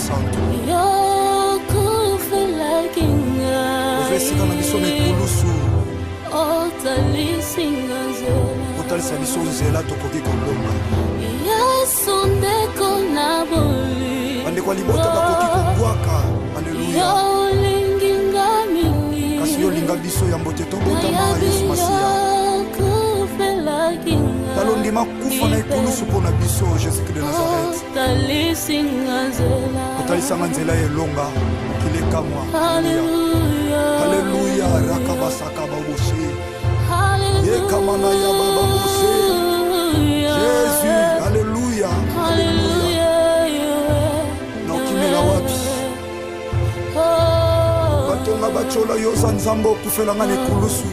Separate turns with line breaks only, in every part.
Mosantu.
Yokufelaki
Ozwa esika na biso na
ngai.
ekulusu.
Otalisinga nzela.
Otalisa biso nzela tokoki kolonga.
Yesu ndeko na bolingo.
Bandeko ya libota bakoki kobwaka. Aleluya.
Yo olingi nga mingi.
Kasi yo olinga biso yambo te tobotama
Nayebi
Yesu Masiya.
yokufelaki nga.
Tala ondima kufa na ekulusu mpo na biso Jésus Christ de Nazareth.
Otalisinga nzela.
Otalisanga nzela ya elonga mokili ekamwa.
Hallelujah.
Aleluya. Rakabasaka baboshe.
Hallelujah.
Yekamana ya baba boshe. Jésus. Aleluya.
Hallelujah.
Naokimela wapi?
Oh.
Batonga batyola yo oza Nzambe okufelanga na ekulusu.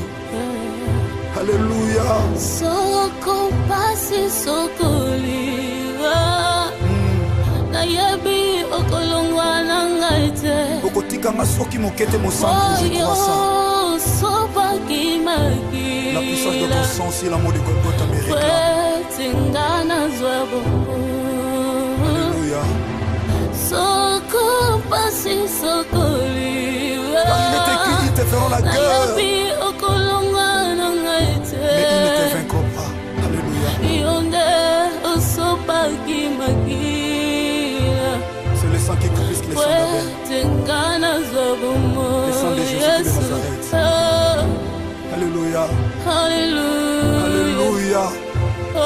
Aleluya.
Soko pasi sokoliwa nayebi okolongwa na ngai te.
Okotikanga soki moke te mosantu, je crois ça.
Oyo osopaki
La puissance de
makila
ton sang sur l'amour de Golgotha me réclame.
ete nga nazwa bongo.
Alléluia.
Soko pasi sokoliwa
Car il est écrit, ils te feront la guerre,
nayebi okolongwa na ngai te.
Mais ils ne te vaincront pas. Alléluia.
Yo nde osopaki makila
C'est le sang qui prise le sang d'Abel.
ete nga nazwa bomoi.
Le sang de Jésus de
Yesu.
Nazareth.
Oh,
Alléluia.
Alléluia.
Alléluia.
Oh,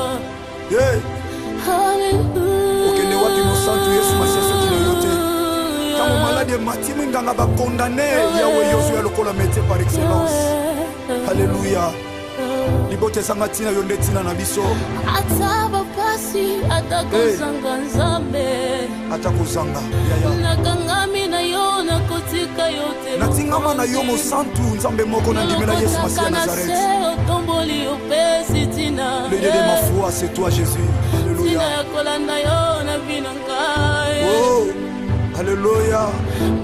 oh,
Yeah.
Alléluia.
Okende wapi mosantu Yesu Masiya soki na yo te? Ntango maladi emati minganga bakondane, Yawe yozwa ya lokola métier par excellence. Alléluia. Libota ezanga ntina, yo nde ntina na biso.
Ata bapasi, ata kozanga Nzambe,
Ata kozanga yaya,
nakangami na yo, nakotika yo te.
Natingama na yo mosantu, Nzambe moko nandimela Yesu Masiya
Olokotaka na
Nazareth.
se, otomboli, opesi ntina.
Le Dieu de ma foi, c'est toi, Jésus.
Ntina
Alléluia.
ya kolanda yo na bino ngai.
Oh, Alléluia.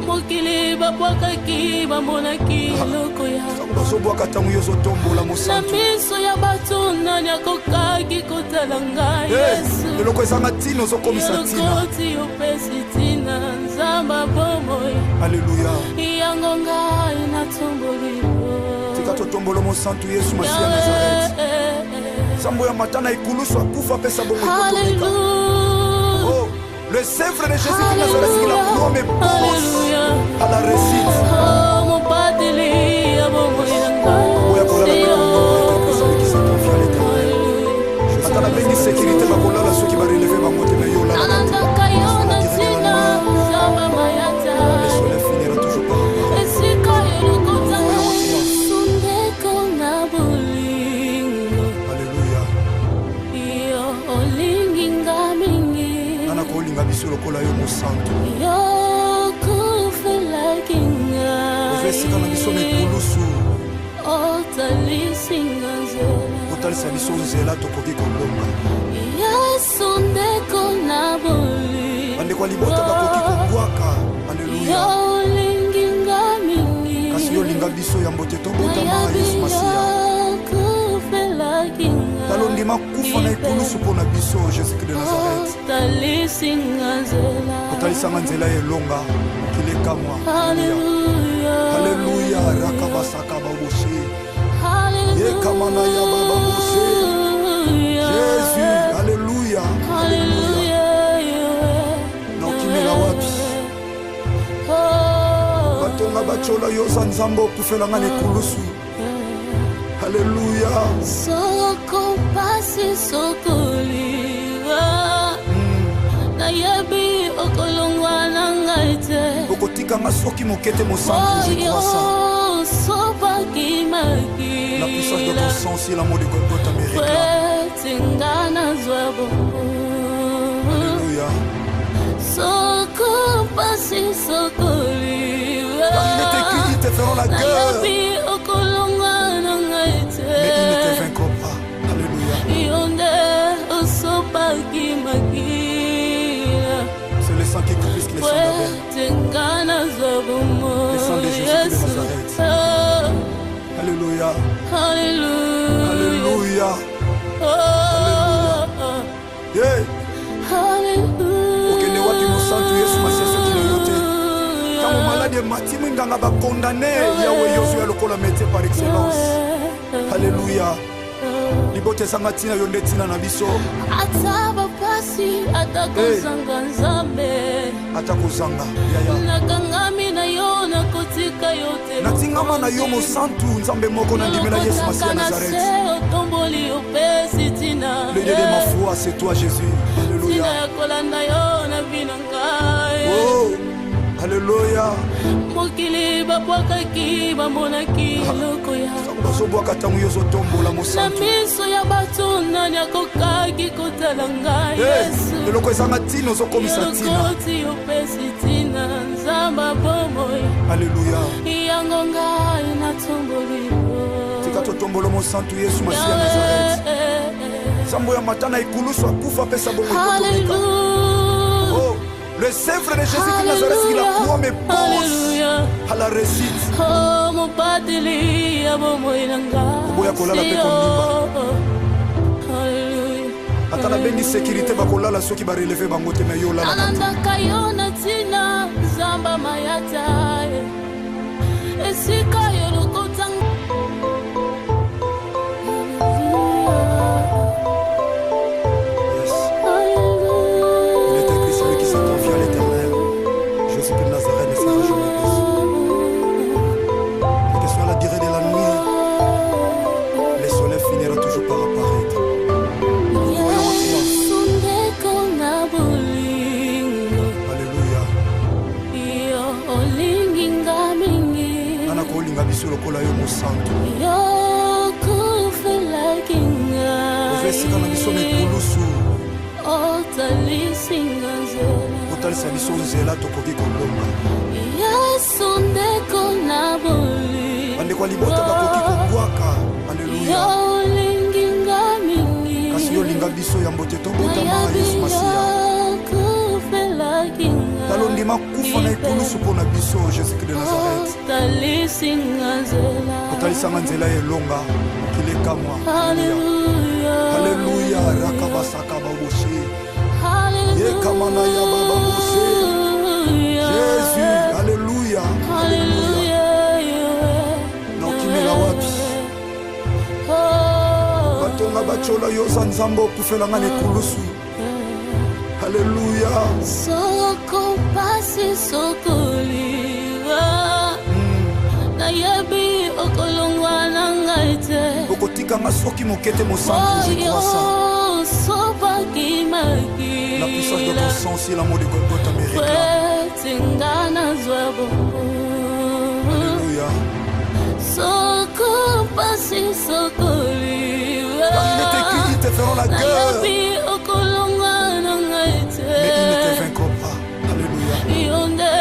Mokili babwakaki, bamonaki eloko ya
Ntango bazobwaka, ntango yo ozotombola
na
mosantu.
miso ya bato, nani akokaki kotala ngai?
Eh,
Yesu,
eloko ezanga ntina ozokomisa ntina.
Yolokoti, opesi ntina, Nzambe bomoi.
Alléluia.
Yango ngai natomboli yo.
Tika totombola mosantu Yesu Masiya Nazareth. Nzambe ya mata na ekulusu akufa apesa bongo ekotomeka.
Alléluia.
Oh, le sèvre de Jésus de Nazareth qui la promet pousse
Alléluia.
à la réussite.
Oh, mobateli ya bomoi na ngai.
Oya kolala mpe kondima ete celui qui se confie à l'Éternel. Ata nabengi sécurité bakolala soki bareleve bango te, me yo olalaka te.
Nalandaka yo na ntina, Nzambe mayata.
Le soleil finira toujours par apparaître.
Esika yolokota sundeko na bolingo.
Alléluia.
Yo olingi nga mingi.
Nana kolinga biso lokola yo mosantu?
Yo kufelaki
Ozwa esika na biso na
ngai.
ekulusu.
Otalisinga nzela.
Otalisa biso nzela tokoki kolonga.
Yesu ndeko na bolingo.
Bandeko ya libota bakoki kobwaka. Aleluya.
Yo olingi nga mingi.
Kasi yo olinga biso yambo te tobotama
Nayebi
Yesu Masiya.
yo kufelaki nga.
Tala ondima kufa na ekulusu mpo na biso Jésus Christ de Nazareth.
Otalisinga nzela.
Otalisanga nzela ya elonga mokili ekamwa.
Alléluia.
Aleluya. Rakabasaka baboshe. Yekamana ya baba boshe. Jésus. Alléluia.
Alléluia.
Naokimela wapi?
Oh.
Batonga batyola yo oza Nzambe okufelanga na ekulusu. Alleluya.
Soko pasi sokoliwa nayebi okolongwa na ngai te.
Okotikanga soki moke te mosantu, je
Oyo
crois ça.
osopaki
La puissance de
makila
ton sang sur l'amour de Golgotha me réclame.
ete nga nazwa bongo.
Alléluia.
Soko pasi sokoliwa
Car il est écrit, ils te feront la guerre,
nayebi okolongwa na ngai te.
Mais ils ne te vaincront pas. Alléluia.
Yo nde osopaki makila
C'est le sang qui prise le sang d'Abel.
ete nga nazwa bomoi.
Le sang de Jésus de
Yesu.
Nazareth.
Oh,
Alléluia.
Alléluia.
Alléluia.
Oh, oh,
Yeah.
Alléluia.
Okende wapi emati minganga bakondane yawe yozo ya lokola métier par excellence. Alleluya. Libota ezanga ntina, yo nde ntina na biso.
Ata bapasi, ata kozanga Nzambe,
ata kozanga yaya,
nakangami na yo, nakotika yo te.
Natingama na yo mosantu, Nzambe moko nandimela, Yesu Masiya
na
Nazareth.
Se otomboli, opesi ntina.
Le Dieu de ma foi, c'est toi, Jésus.
Ntina
Alléluia.
ya kolanda yo na bino ngai.
Oh, alleluya.
Mokili babwakaki, bamonaki eloko ya
Ntango bazobwaka, ntango yo ozotombola
na
mosantu.
Miso ya bato, nani akokaki kotala ngai?
Eh,
Yesu,
eloko ezanga ntina, ozokomisa ntina.
Yolokoti, opesi ntina, Nzambe bomoi.
Alleluya.
Yango ngai natomboli yo.
Tika totombola mosantu Yesu Masiya Nazareth. Nzambe ya mata na ekulusu, akufa, apesa bongo ekotomeka.
Alléluia.
Oh, le sèvre de Jésus-Christ Nazareth qui la croix me pousse
Alléluia.
à la réussite.
Oh, mobateli ya bomoi na ngai.
Oboya kolala mpe kondimba.
Alléluia.
Ata nabengi sécurité, bakolala soki barelever bango te, me yo olalaka te.
Nalandaka yo na ntina, Nzamba mayata, esika yo lokota.
Yes. Il est écrit: celui qui se confie à l'Éternel, Jésus de Nazareth, ne sera jamais déçu. Quelle que soit la durée de la nuit, le soleil finira toujours par apparaître. Nous croyons en toi.
Yesu ndeko na bolingo.
Alléluia.
Yo olingi nga mingi.
Nana kolinga biso lokola yo, mosantu?
Yo kufelaki
Ozwa esika na biso na
ngai.
ekulusu.
Otalisi nga nzela.
Kotalisa biso nzela tokoki kolonga.
Yesu ndeko na bolingo.
Bandeko ya libota bakoki kobwaka, alleluya,
Yo olingi nga mingi.
kasi yo olinga biso yambo te tobotama.
Nayebi
Yesu Masiya,
yo kufelaki ngai.
Tala, ondima kufa na ekulusu mpo na biso, Jésus-Christ de Nazareth.
Otalisi nga nzela.
Otalisanga nzela ya elonga, mokili ekamwa.
Alléluia.
Alleluya. Rakabasaka baboshe yekamana ya baba boshe. Jésus, alleluya, alleluya.
Alléluia.
Na okimela wapi?
Oh.
Batonga batyola yo, oza Nzambe okufelanga na ekulusu. Alleluya.
Soko pasi, sokoliwa, nayebi okolongwa na ngai te.
Okotikanga soki moke te, mosantu, je crois ça.
Oyo sopaki
La puissance de
makila
ton sang, si l'amour de Golgotha me réclame.
Ete nga nazwa bongo.
Alléluia.
Soko pasi, sokoliwa,
Car il est écrit: ils te feront la guerre,
nayebi okolongwa na ngai te.
mais ils ne te vaincront pas. Alléluia.
Yo nde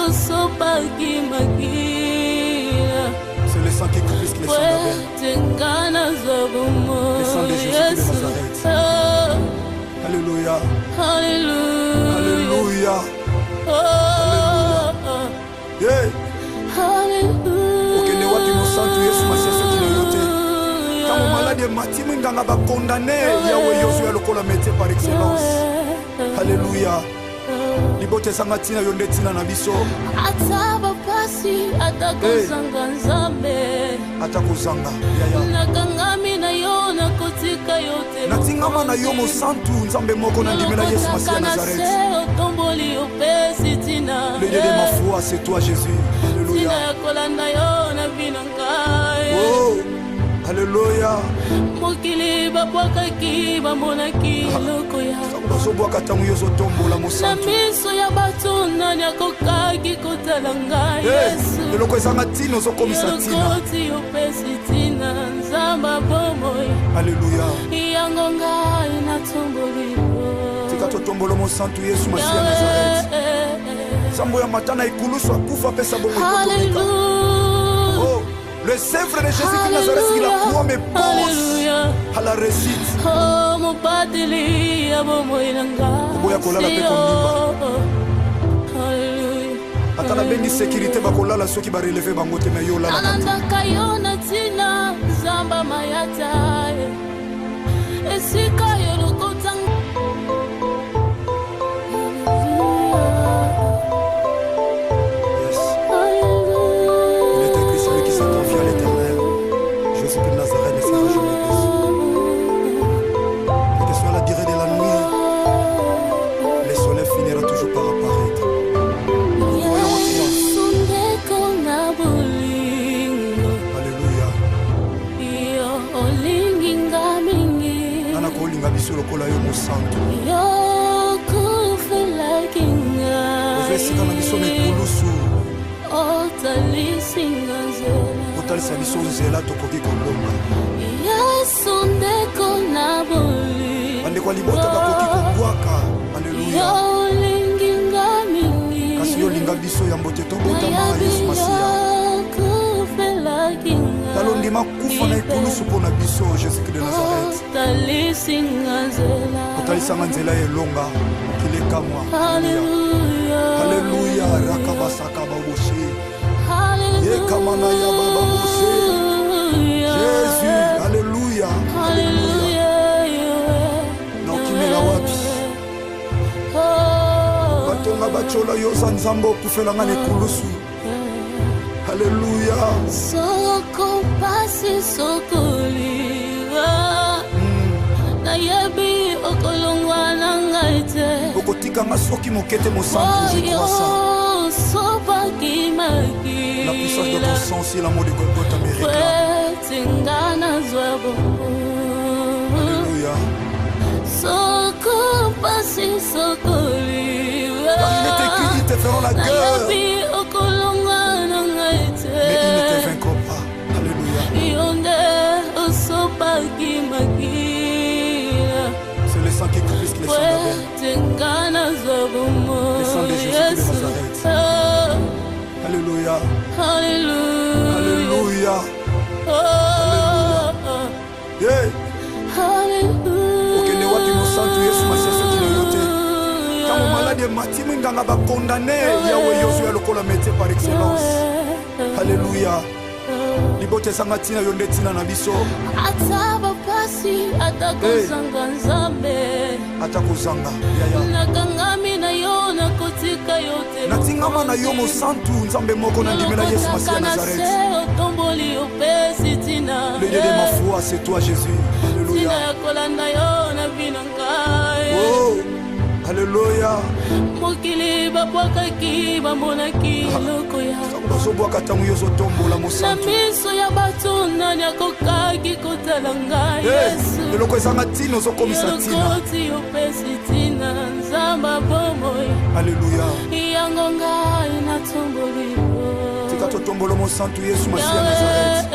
osopaki makila
C'est le sang qui coule plus que le sang d'Abel.
Ete nga nazwa bomoi.
Le sang de Jésus de Nazareth.
Oh,
Alléluia.
Alléluia.
Alléluia.
Oh, oh,
Hey,
Alléluia.
Okende wapi, mosantu Yesu Masiya, soki na yo te? Ntango maladi emati minganga bakondane yawe yozo ya lokola métier par excellence. Alleluya. Libota ezanga ntina, yo nde ntina na biso.
Ata bapasi, ata kozanga Nzambe,
Ata kozanga yaya,
nakangami na yo, nakotika yo te.
Natingama na yo mosantu, Nzambe moko nandimela, Yesu Masiya
Olokotaka na
Nazareth.
se, otomboli, opesi ntina.
Le Dieu de ma foi, c'est toi, Jésus.
Ntina
Alléluia.
ya kolanda yo na bino ngai.
Oh, alleluya.
Mokili babwakaki, bamonaki eloko ya
Ntango bazobwaka, ntango yo ozotombola
na
mosantu.
Miso ya bato, nani akokaki kotala ngai?
Eh,
Yesu,
eloko ezanga ntina, ozokomisa ntina.
Yolokoti, opesi ntina, Nzambe bomoi.
Alleluya.
Yango ngai natomboli yo.
Tika totombola mosantu Yesu Masiya Nazareth. Nzambe ya mata na ekulusu, akufa, apesa bongo ekotomeka.
Alléluia.
Oh, le sèvre de Jésus-Christ Nazareth qui la croix me pousse
Alléluia.
à la réussite.
Oh, mobateli ya bomoi na ngai.
Oboya kolala mpe kondimba.
Alléluia.
Ata nabengi sécurité, bakolala soki barelever bango te, me yo olalaka te.
Nalandaka yo na ntina, Nzamba mayata, esika yo lokota.
Yes. Esika na biso na ekulusu.
Otalisi nga nzela.
Otalisa biso nzela tokoki kolonga.
Yesu ndeko na bolingo.
Bandeko ya libota bakoki kobwaka. Aleluya.
Yo olingi nga mingi.
Kasi yo olinga biso yambo te tobotama Yesu Masiya.
Okufelaki nga.
Tala ondima kufa na ekulusu mpo na biso Jésus Christ de Nazareth.
Otalisi nga nzela.
Otalisa nga nzela ya elonga mokili ekamwa.
Haleluya.
Haleluya rakabasaka baboshe. Yekamana ya baba boshe. Jésus, alléluia.
Haleluya.
Na okimela wapi? Batonga batyola yo oza Nzambe okufela nga na ekulusu. Alléluia.
Soko pasi soko liwa nayebi okolongwa na ngai te.
Okotika nga soki moke te mosantu, je crois ça.
Oyo osopaki
La puissance de
makila
ton sang, si l'amour de Golgotha me réclame.
Ete nga nazwa bomoi.
Alléluia.
Soko pasi soko liwa
Car il est écrit, ils te feront la guerre,
nayebi okolongwa na ngai te.
Mais ils ne te vaincront pas. Alléluia.
Yo nde osopaki makila
C'est le sang qui crie plus que le sang d'Abel.
Ete nga nazwa bomoi.
Le sang de Jésus de
Yesu.
Nazareth.
Oh,
Alléluia.
Alléluia.
Alléluia.
Oh, oh.
Hey.
Alléluia.
Okende wapi mosantu Yesu Masiya soki na yo te? Ntango maladi emati minganga bakondane, Yawe yozo ya lokola métier par excellence. Alléluia. Libota ezanga ntina, yo nde ntina na biso.
Ata bapasi, ata kozanga Nzambe,
Ata kozanga yaya,
nakangami na yo, nakotika yo te.
Natingama na yo mosantu, Nzambe moko nandimela Yesu Masiya
Olokotaka na
Nazareth.
se, otomboli, opesi ntina.
Le Dieu de ma foi, c'est toi, Jésus.
Ntina
Alléluia.
ya kolanda yo na bino ngai.
Oh, alléluia.
Mokili babwakaki, bamonaki eloko ya
Ntango bazobwaka, ntango yo ozotombola
na
mosantu.
Miso ya bato, nani akokaki kotala ngai?
Hey,
Yesu,
eloko ezanga ntina, ozokomisa ntina.
Yolokoti, opesi ntina, Nzambe bomoi.
Alléluia.
Yango ngai natomboli yo.
Tika totombola mosantu Yesu Masiya Nazareth.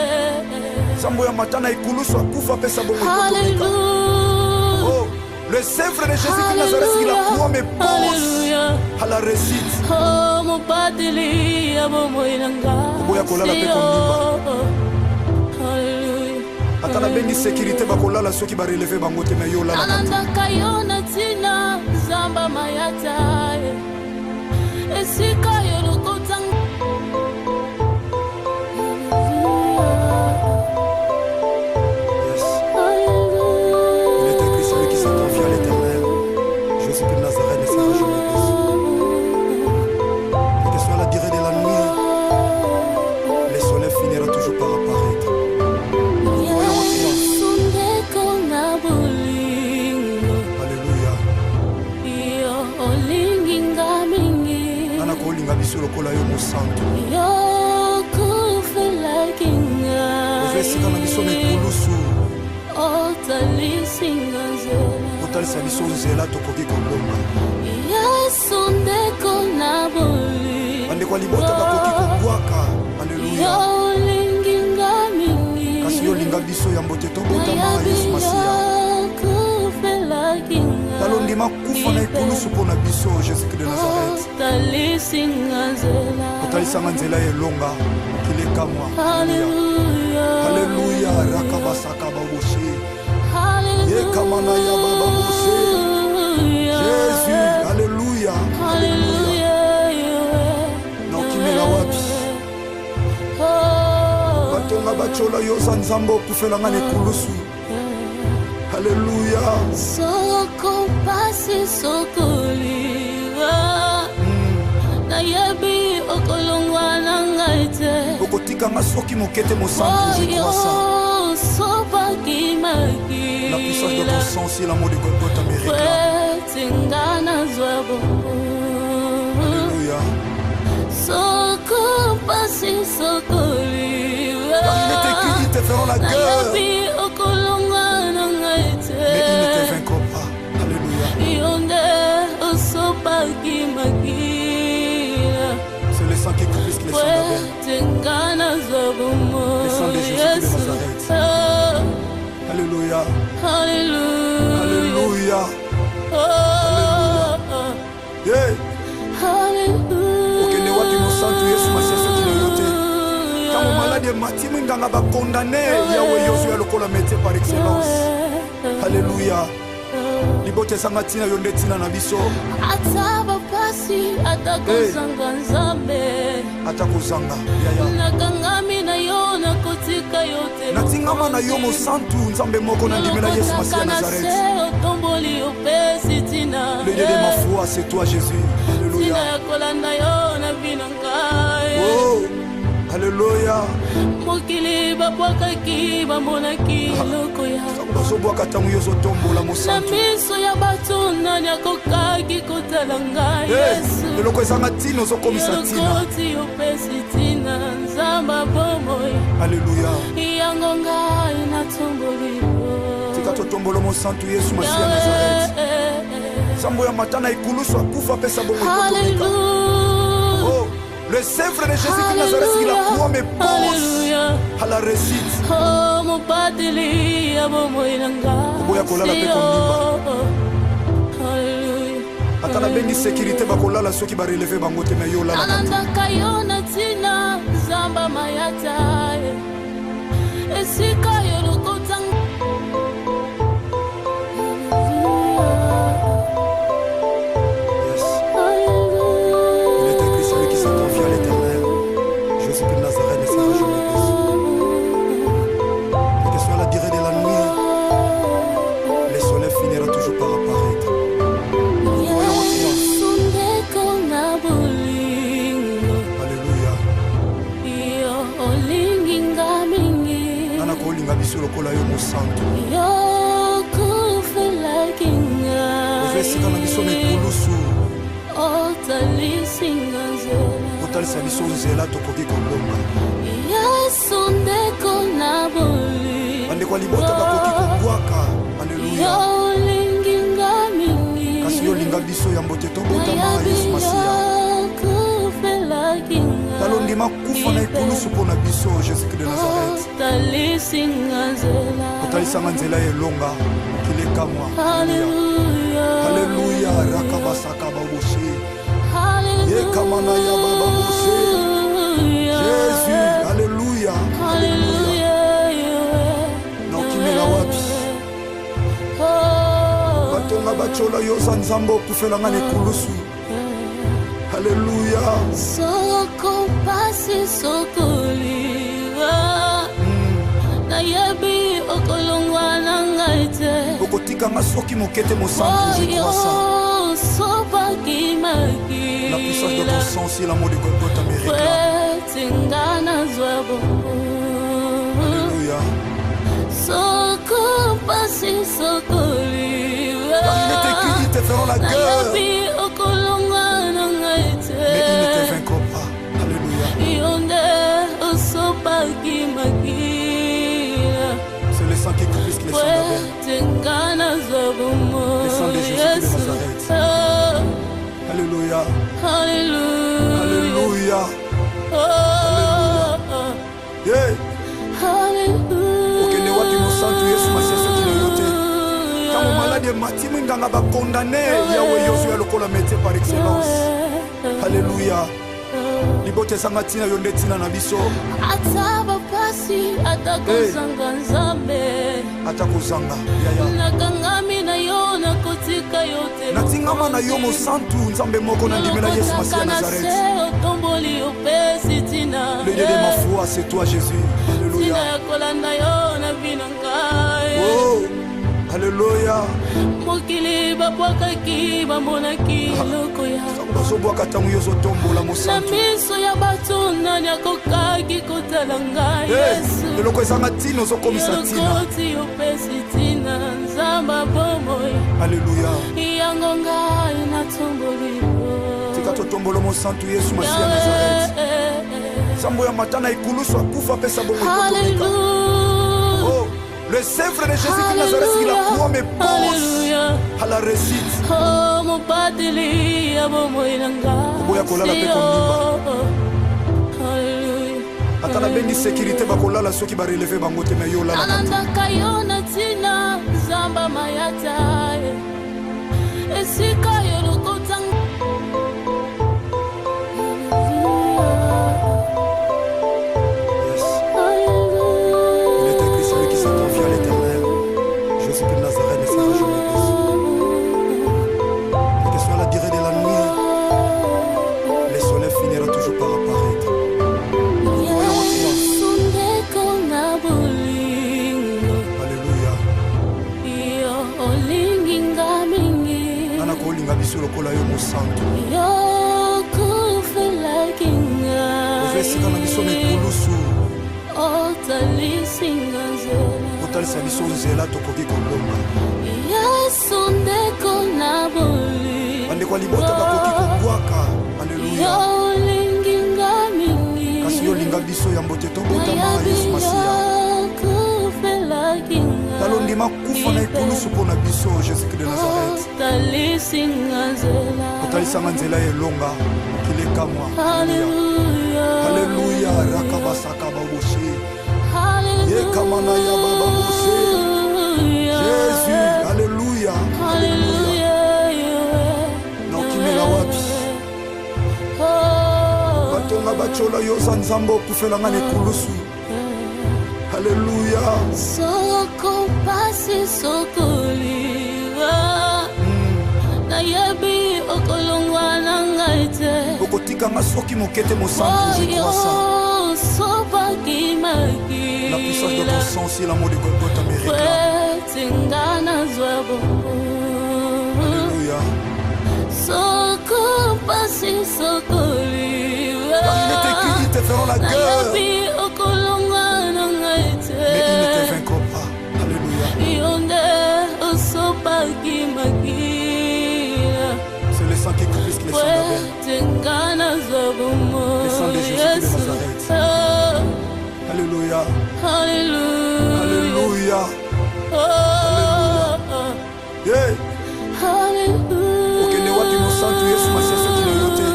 Nzambe ya mata na ekulusu akufa apesa bongo ekotomeka.
Alléluia.
Oh, le sèvre de Jésus de Nazareth qui la croix me pousse
Alléluia.
à la réussite.
Oh, mobateli ya bomoi na ngai.
Oboya kolala mpe kondimba.
Alléluia.
Ata nabengi sécurité, bakolala soki bareleve bango te, me yo olalaka te.
Nalandaka yo na ntina Nzamba mayata esika yo lokota.
Yes. Il est écrit: celui qui se confie à l'Éternel, Jésus de Nazareth, ne sera jamais déçu. Quelle que soit la durée de la nuit, le soleil finira toujours par apparaître. Nous croyons en toi.
Yesu ndeko na bolingo.
Alléluia.
Yo olingi nga mingi.
Nana kolinga biso lokola yo mosantu?
Yo kufelaki
Ozwa esika na biso na
ngai.
ekulusu.
Otalisi nga nzela.
Otalisa biso nzela tokoki kolonga.
Yesu ndeko na bolingo.
Bandeko ya libota bakoki kobwaka. Aleluya.
Yo olingi nga mingi.
Kasi yo olinga biso yambo te tobotama
Nayebi
Yesu Masiya.
yo kufelaki nga.
Tala ondima kufa na ekulusu mpo na biso Jésus Christ de Nazareth.
Otalisi nga nzela.
Otalisanga nzela ya elonga mokili ekamwa.
Alléluia.
Alléluia rakabasaka baboshe. Yekamana ya baba boshe. Jésus, alléluia. Alléluia.
Alléluia.
Na okimela wapi?
Oh.
Batonga batyola yo oza Nzambe okufelanga na ekulusu. Alléluia.
Soko pasi soko liwa nayebi okolongwa na ngai te.
Okotikanga soki moke te mosantu, je
Oyo
crois ça.
osopaki
La puissance de
makila
ton sang, si l'amour de Golgotha me réclame.
Ete nga nazwa bomoi.
Alléluia.
Soko pasi soko liwa
Car il est écrit: ils te feront la guerre,
nayebi okolongwa na ngai te.
Mais ils ne te vaincront pas. Alléluia.
Yo nde osopaki makila.
sang qui coule plus que le sang d'Abel.
Ete nga nazwa bomoi.
Le sang de Jésus de Nazareth.
Oh,
Alléluia.
Alléluia.
Alléluia.
Oh, oh,
Hey,
Alléluia.
Okende wapi mosantu Yesu Masiya soki na yo te? Ntango maladi emati minganga bakondane, Yawe yozo ya lokola métier par excellence. Alléluia. Libota ezanga ntina, yo nde ntina na biso.
Ata bapasi, ata kozanga Nzambe,
Ata kozanga yaya,
nakangami na yo, nakotika yo te.
Natingama na yo mosantu, Nzambe moko nandimela, Yesu Masiya
Olokotaka na
Nazareth.
se, otomboli, opesi ntina.
Le Dieu de ma foi, c'est toi, Jésus.
Ntina
Alléluia.
ya kolanda yo na bino ngai.
Oh, alléluia.
Mokili babwakaki, bamonaki eloko ya
Ntango bazobwaka, ntango yo ozotombola
na
mosantu.
miso ya bato, nani akokaki kotala ngai?
Hey,
Yesu,
eloko ezanga ntina, ozokomisa ntina.
Yolokoti, opesi ntina, Nzambe bomoi.
Alléluia.
Yango ngai natomboli yo.
Tika totombola mosantu Yesu Masiya Nazareth. Nzambe ya mata na ekulusu, akufa, apesa bongo ekotomeka.
Alléluia.
Oh, le sèvre de Jésus-Christ Nazareth qui la croix me pousse
Alléluia.
à la réussite.
Oh, mobateli ya bomoi na ngai.
Oboya kolala mpe kondimba.
Alléluia.
Ata nabengi sécurité, bakolala soki bareleve bango te, me yo olalaka te.
Nalandaka yo na ntina, Nzamba mayata, esika yo lokota.
Yes. Il est écrit: celui qui se confie à l'Éternel, Jésus de Nazareth, ne sera jamais déçu. Quelle que soit la durée de la nuit, le soleil finira toujours par apparaître. Nous croyons en toi.
Yesu ndeko na bolingo.
Alléluia.
Yo olingi nga mingi.
Nana kolinga biso lokola yo, mosantu?
Yo kufelaki
Ozwa esika na biso na
ngai.
ekulusu.
Otalisi nga nzela.
Kotalisa biso nzela tokoki kolonga.
Yesu ndeko na bolingo.
Bandeko ya libota bakoki kobwaka, alleluya,
Yo olingi nga mingi.
kasi yo olinga biso yambo te tobotama,
Nayebi
Yesu Masiya.
yo kufelaki ngai.
Tala, ondima kufa na ekulusu mpo na biso, Jésus-Christ de Nazareth.
Otalisi nga nzela.
Otalisanga nzela ya elonga, mokili ekamwa.
Alléluia.
Alleluya. Rakabasaka baboshe Yekamana ya baba boshe. Jésus, alleluya, alleluya.
Alléluia.
Na okimela wapi?
Oh.
Batonga batyola yo, oza Nzambe okufelanga na ekulusu. Alleluya.
Soko pasi, sokoliwa, nayebi okolongwa na ngai te.
Okotikanga soki moke te, mosantu, je
Oyo
crois ça.
sopaki
La puissance de
makila
ton sang sur la mort de Golgotha me réclame.
Ete nga nazwa bomoi.
Alléluia.
Soko pasi, sokoliwa,
Car il est écrit: ils te feront la guerre,
nayebi okolongwa na ngai te.
mais ils ne te vaincront pas. Alléluia.
Yo nde osopaki makila
C'est le sang qui coule plus que le sang d'Abel.
Ete nga nazwa bomoi.
Le sang de Jésus de
Yesu.
Nazareth.
Oh,
Alléluia.
Alléluia.
Alléluia.
Oh, oh,
Hey,
Alléluia.
Okende wapi mosantu Yesu Masiya soki na yo te? Ntango maladi emati minganga bakondane, Yawe yozo ya lokola métier par excellence. Alléluia. Libota ezanga ntina, yo nde ntina na biso.
Ata bapasi, ata kozanga Nzambe,
Ata kozanga yaya,
nakangami na yo, nakotika yo te.
Natingama na yo mosantu, Nzambe moko nandimela, Yesu Masiya
Olokotaka na
Nazareth.
se, otomboli, opesi ntina.
Le Dieu de ma foi, c'est toi, Jésus.
Ntina
Alléluia.
ya kolanda yo na bino ngai.
Oh, alleluya.
Mokili babwakaki, bamonaki eloko ya
Ntango bazobwaka, ntango yo ozotombola
na
mosantu.
miso ya bato, nani akokaki kotala ngai?
Hey,
Yesu,
eloko ezanga ntina, ozokomisa ntina.
Yolokoti, opesi ntina, Nzambe bomoi.
Alleluya.
Yango ngai natomboli yo.
Tika totombola mosantu Yesu Masiya Nazareth. Nzambe ya mata na ekulusu, akufa, apesa bongo ekotomeka.
Alléluia.
Oh, le sèvre de Jésus-Christ Nazareth qui la croix me pousse
Alléluia.
à la réussite.
Oh, mobateli ya bomoi na ngai.
Oboya kolala mpe kondimba. Ata nabengi sécurité, bakolala soki bareleve bango te, me yo olalaka te.
Nalandaka yo na ntina zamba mayata, esika yo lokota.
Yes. Il est écrit: celui qui se confie à l'Éternel, Jésus de Nazareth, ne sera jamais déçu. Quelle que soit la durée de la nuit, le soleil finira toujours par apparaître. Nous croyons en toi.
Yesu ndeko na bolingo.
Alléluia.
Yo olingi nga mingi.
Nana kolinga biso lokola yo, mosantu?
Yo kufelaki
Ozwa esika na biso na
ngai.
ekulusu.
Otalisi nga nzela.
Otalisa biso nzela tokoki kolonga.
Yesu ndeko na bolingo.
Bandeko ya libota bakoki kobwaka. Alleluya.
Yo olingi nga mingi.
Kasi yo olinga biso yambo te tobotama,
Nayebi
Yesu Masiya.
yo kufelaki
Tala, ondima kufa na
ngai.
ekulusu mpo na biso, Jésus-Christ de Nazareth.
Otalisi nga nzela.
Otalisanga nzela ya elonga, mokili ekamwa.
Alleluya.
Alleluya. Rakabasaka baboshe yekamana ya baba boshe. Jésus, alleluya, alleluya.
Alleluya.
Na okimela wapi? Batonga batyola yo, oza Nzambe, okufelanga na ekulusu. Alleluya.
Soko pasi, sokoliwa, nayebi okolongwa na ngai te.
Okotikanga soki moke te, mosantu, je crois ça.
Oyo sopaki
La puissance de
makila
ton sang sur la mort de Golgotha me réclame.
Ete nga nazwa bomoi.
Alléluia.
Soko pasi, sokoliwa,
Car il est écrit: ils te feront la guerre,
nayebi okolongwa na ngai te.
mais ils ne te vaincront pas. Alléluia.
Yo nde osopaki makila
C'est le sang qui crie plus que le sang d'Abel.
Ete nga nazwa bomoi.
Le sang de Jésus de Nazareth.
Oh,
Alléluia.
Alléluia.
Alléluia.
Oh, oh.
Hey.
Alléluia.
Okende wapi, mosantu Yesu Masiya, soki na yo te?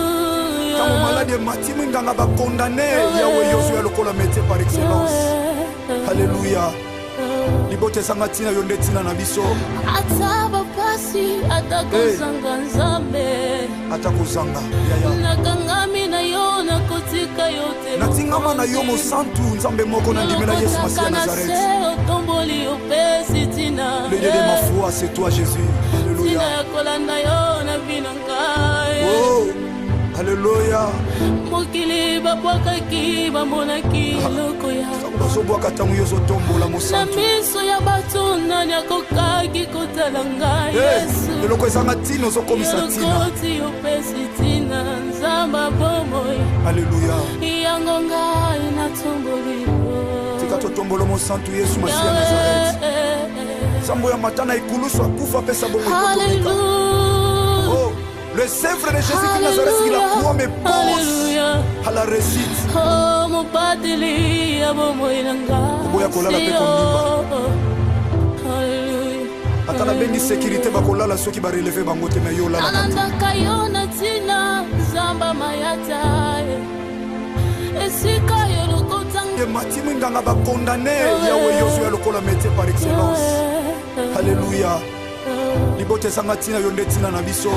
Ntango maladi emati, minganga bakondane, Yawe, yozwa ya lokola médecin par excellence. Alleluya. Libota ezanga ntina, yo nde ntina na biso.
Ata bapasi, ata kozanga Nzambe,
Ata kozanga, yaya,
nakangami na yo, nakotika yo te.
Natingama na yo, mosantu, Nzambe moko nandimela, Yesu Masiya
Olokotaka na
Nazareth.
se, otomboli, opesi ntina.
Le Dieu de ma foi, c'est toi, Jésus.
Ntina
Alléluia.
ya kolanda yo na vie na ngai.
Oh, alleluya.
Mokili babwakaki, bamonaki eloko ya
Ntango bazobwaka, ntango yo ozotombola,
na
mosantu.
Miso ya bato, nani akokaki kotala ngai?
Hey,
Yesu,
eloko ezanga ntina, ozokomisa ntina.
Yolokoti, opesi ntina, Nzambe bomoi.
Alleluya.
Yango ngai natomboli yo.
Tika totombola mosantu Yesu Masiya Nazareth. Nzambe ya mata na ekulusu, akufa, apesa bongo ekotomeka.
Alléluia.
Oh, le sèvre de Jésus-Christ Nazareth qui la croix me pousse
Alléluia.
à la réussite.
Oh, mobateli ya bomoi na ngai.
Oboya kolala mpe kondimba.
Alléluia.
Ata nabengi sécurité, bakolala soki bareleve bango te, me yo olalaka te.
Nalandaka yo na ntina zamba mayata, esika yo lokota.
Emati, minganga bakondane, Yawe, yozwa ya lokola médecin par excellence. Alleluya. Libota ezanga ntina, yo nde ntina na biso.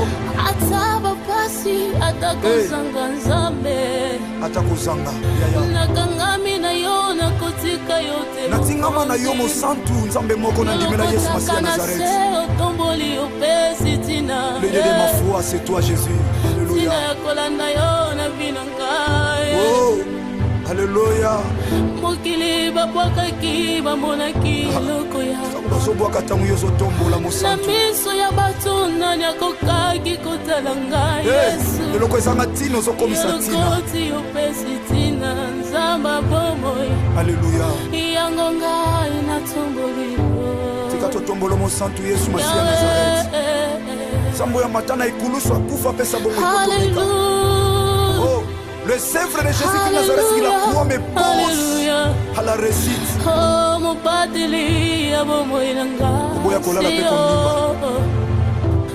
Ata bapasi, ata kozanga Nzambe,
Ata kozanga, yaya,
nakangami na yo, nakotika yo te.
Natingama na yo, mosantu, Nzambe moko nandimela, Yesu Masiya
Olokotaka na
Nazareth.
se, otomboli, opesi ntina.
Le Dieu de ma foi, c'est toi, Jésus.
Ntina
Alléluia.
ya kolanda yo na vie na ngai.
Oh, alleluya.
Mokili babwakaki, bamonaki eloko ya
Ntango bazobwaka, ntango yo ozotombola,
na
mosantu.
Miso ya bato, nani akokaki kotala ngai?
Hey,
Yesu,
eloko ezanga ntina, ozokomisa ntina.
Yolokoti, opesi ntina, Nzambe bomoi.
Alleluya.
Yango ngai natomboli yo.
Tika totombola mosantu Yesu Masiya Nazareth. Nzambe ya mata na ekulusu, akufa, apesa bongo ekotomeka.
Alléluia.
Oh, le sèvre de Jésus-Christ Nazareth qui la croix me pousse
Alléluia.
à la réussite.
Oh, mobateli ya bomoi na ngai.
Oboya kolala mpe kondimba.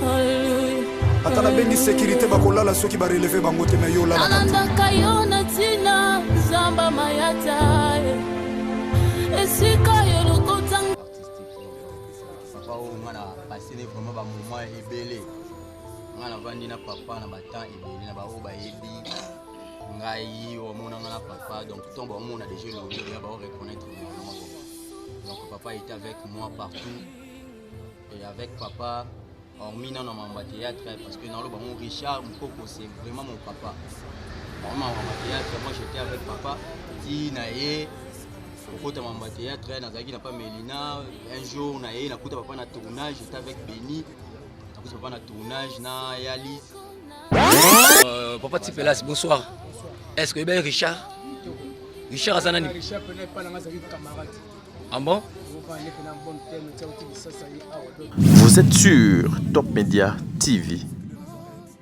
Alléluia.
Ata nabengi sécurité bakolala soki bareleve bango te, me yo olalaka te.
Nalandaka yo na ntina zamba mayata esika yo lokota.
Artistique, papa oyo nga na passé ne vraiment bamoment ebele. Nga navandi na papa na batemps ebele, na baoyo bayebi ngai, omona nga na papa. Donc ntongo baomona déjà elongi, deja bao reconnaître moko. Donc papa était avec moi partout et avec papa, hormis nano mambo ya théâtre, parce que naloba ngo Richard Mukoko, c'est vraiment mon papa. Vraiment, mambo ya théâtre, moi j'étais avec papa ti na ye kokota mambo ya théâtre. Nazalaki na pa Melina. Un jour na ye nakuta papa na tournage, j'étais avec Beni, nakuta papa na tournage na Yalis.
Papa Tipelas, bonsoir. Est-ce que ben Richard? Richard aza nani?
Richard pene epai nanga azalaki camarade.
Ah bon?
Ovandi pena bon terme tia oti lisasa ye awa donc.
Vous êtes sur Top Media TV.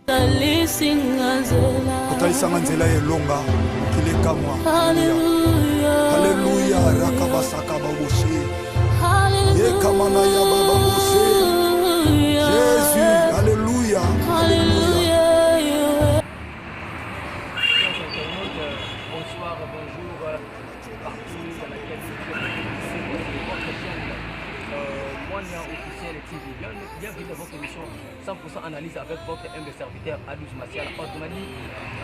Talisinga nzela.
Otalisanga nzela ya elonga, mokili ekamwa.
Haleluya.
Aleluya, rakabasaka baboshe yekamana ya bababoshe. Jésus, alleluya, alleluya.
Haleluya.
Chers internautes, bonsoir, bonjour, partout dans laquelle vous êtes, votre chaîne Monia Officiel TV. Bienvenue dans votre émission 100% analyse avec votre humble serviteur Adous Massial, autrement dit,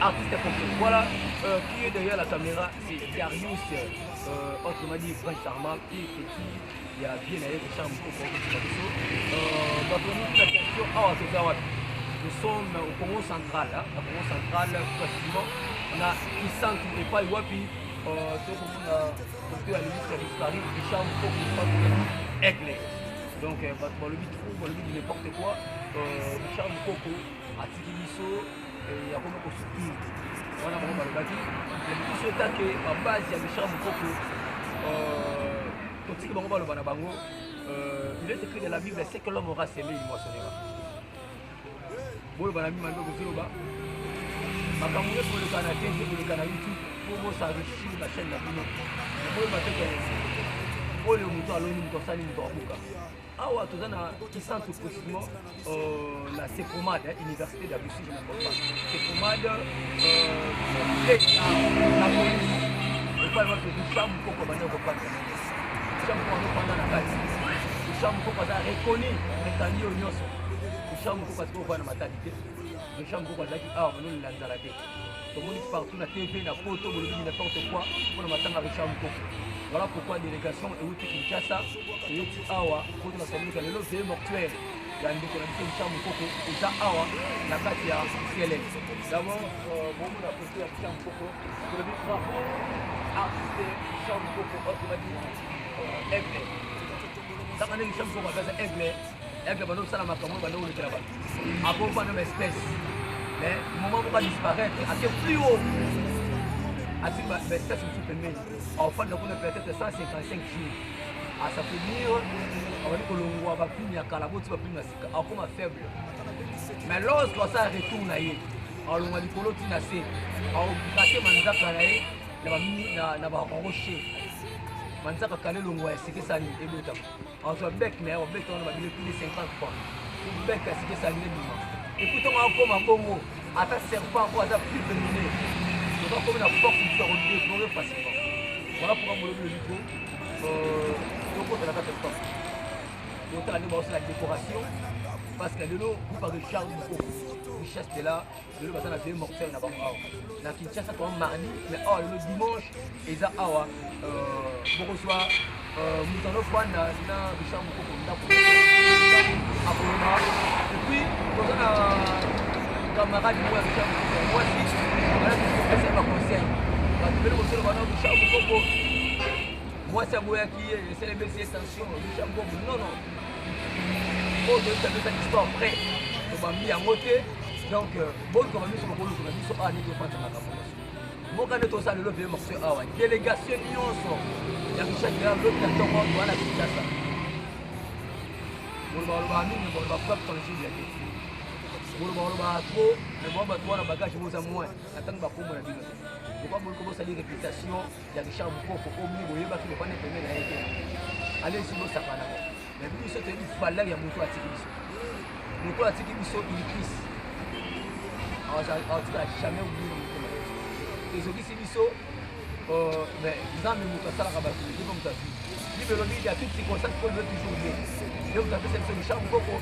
artiste complet. Voilà, qui est derrière la caméra, c'est Darius, autrement dit, French Sarma, qui est petit, il y a bien ailleurs Richard Mukoko, la question, ah, c'est ça, ouais. Nous sommes au Congo central, hein, au Congo central, précisément, on a Kisantu et pas Iwapi, tout le monde a à la ministre disparu, Richard Mukoko, Aigle. Donc, balobi trop, balobi du n'importe quoi. Richard Mukoko, atiki biso, akomi kosoutenir. Wana bango balobaki, biso etake babase ya Richard Mukoko, totiki bango baloba na bango. Il est écrit dans la Bible, c'est que l'homme aura semé, il moissonnera. Boloba na mima nde kozoloba makambo nyonso boleka na TV, boleka na YouTube po bosenrichir na chaîne na bino. Boyeba te ke oyo moto aloni, moto asali, moto abuka. Awa toza na Kisantu, précisément na Sepromade, hein, université d'Abussi, je ne me trompe pas. Sepromade, na police epai wapi Richard Mukoko banda kopanda. Richard Mukoko azopanda na kati. Richard Mukoko aza reconnu etandi oyo nyonso. Richard Mukoko atika kovanda Matadi te. Richard Mukoko azalaki awa, banolela nzala te. Tomoni partout na TV na poto, bolobi n'importe quoi mpona matanga Richard Mukoko. Voilà pourquoi délégation euti Kinshasa, eyoti awa po tonasalimika lelo veillée mortuaire ya ndeko na biso Richard Mukoko eza awa na kati ya CLM. D'abord, bomona foto ya Richard Mukoko, tolobi bravo artiste Richard Mukoko, autrement dit aigle. Saka ndenge Richard Mukoko aza aigle, aigle bando osala makambo, bando olekela bato akofanda na espèce, mais moment moko adisparaître, ake plus haut, atiki baespèce mosusu pembeni, aofanda kuna peut-être 155 jours, asaffaiblir, abandi kolongwa baplume ya kala, boti baplume ya sika, akoma faible. Mais lorsque asala retour na ye, alongwa likolo ntina se, aokrate manzaka na ye na barocher, manzaka kala elongwa, ya sika esali ebotama, azwa bec na ye, obeta wana babile plus de 50 fois, bec ya sika esali ebima. Et puis ntongo akoma bongo, ata serpent oyo aza plus venimeux, donc akomi na force mosusu ya kodévorer facilement. Voilà pourquoi molobi lobi trop, tokota na kati ya temps, totala nde baosala décoration, parce que lelo groupe ya Richard Mukoko, richesse de là, lelo baza na veillée mortuaire na bango awa na Kinshasa. Toa mardi, mais awa lelo dimanche eza awa, bokozwa moto anofanda na Richard Mukoko ndako akoloba. Et puis toza na camarade moko ya Richard Mukoko, mwasi balaki kopesa baconseil. Bato bele kosoloba na Richard Mukoko, mwasi aboyaki ye, eselebesi ye tension. Richard Mukoko, non non, oyo toyebisa biso histoire vrai, tobambi yango te. Donc boluka bamiso, bokoluka na biso awa nde topanza makambo nyonso mboka nde tosala lelo veillée mortuaire awa. Délégation nyonso ya Richard Gera lobi na ntongo wana Kinshasa. Boloba balobaka mingi, boloba preuve tangible te, boloba balobaka trop, mais mwa bato wana bagage boza moins na ntango bakombo na bino te. Pourquoi boluka bosali réputation ya Richard Mukoko oyo bino boyebaki bofanda pembeni na ye te? Alesi bosaka nango, mais biso toyebi valeur ya moto atiki biso. Moto atiki biso, Ilikris. Atikala jamais oublié na motema na biso. Ezokisi biso, mais Nzambe moto asalaka bato, ye mpe moto azwi. Bible elobi ya toute circonstance Paul veut toujours bien. Ye moto apesa biso Richard Mukoko,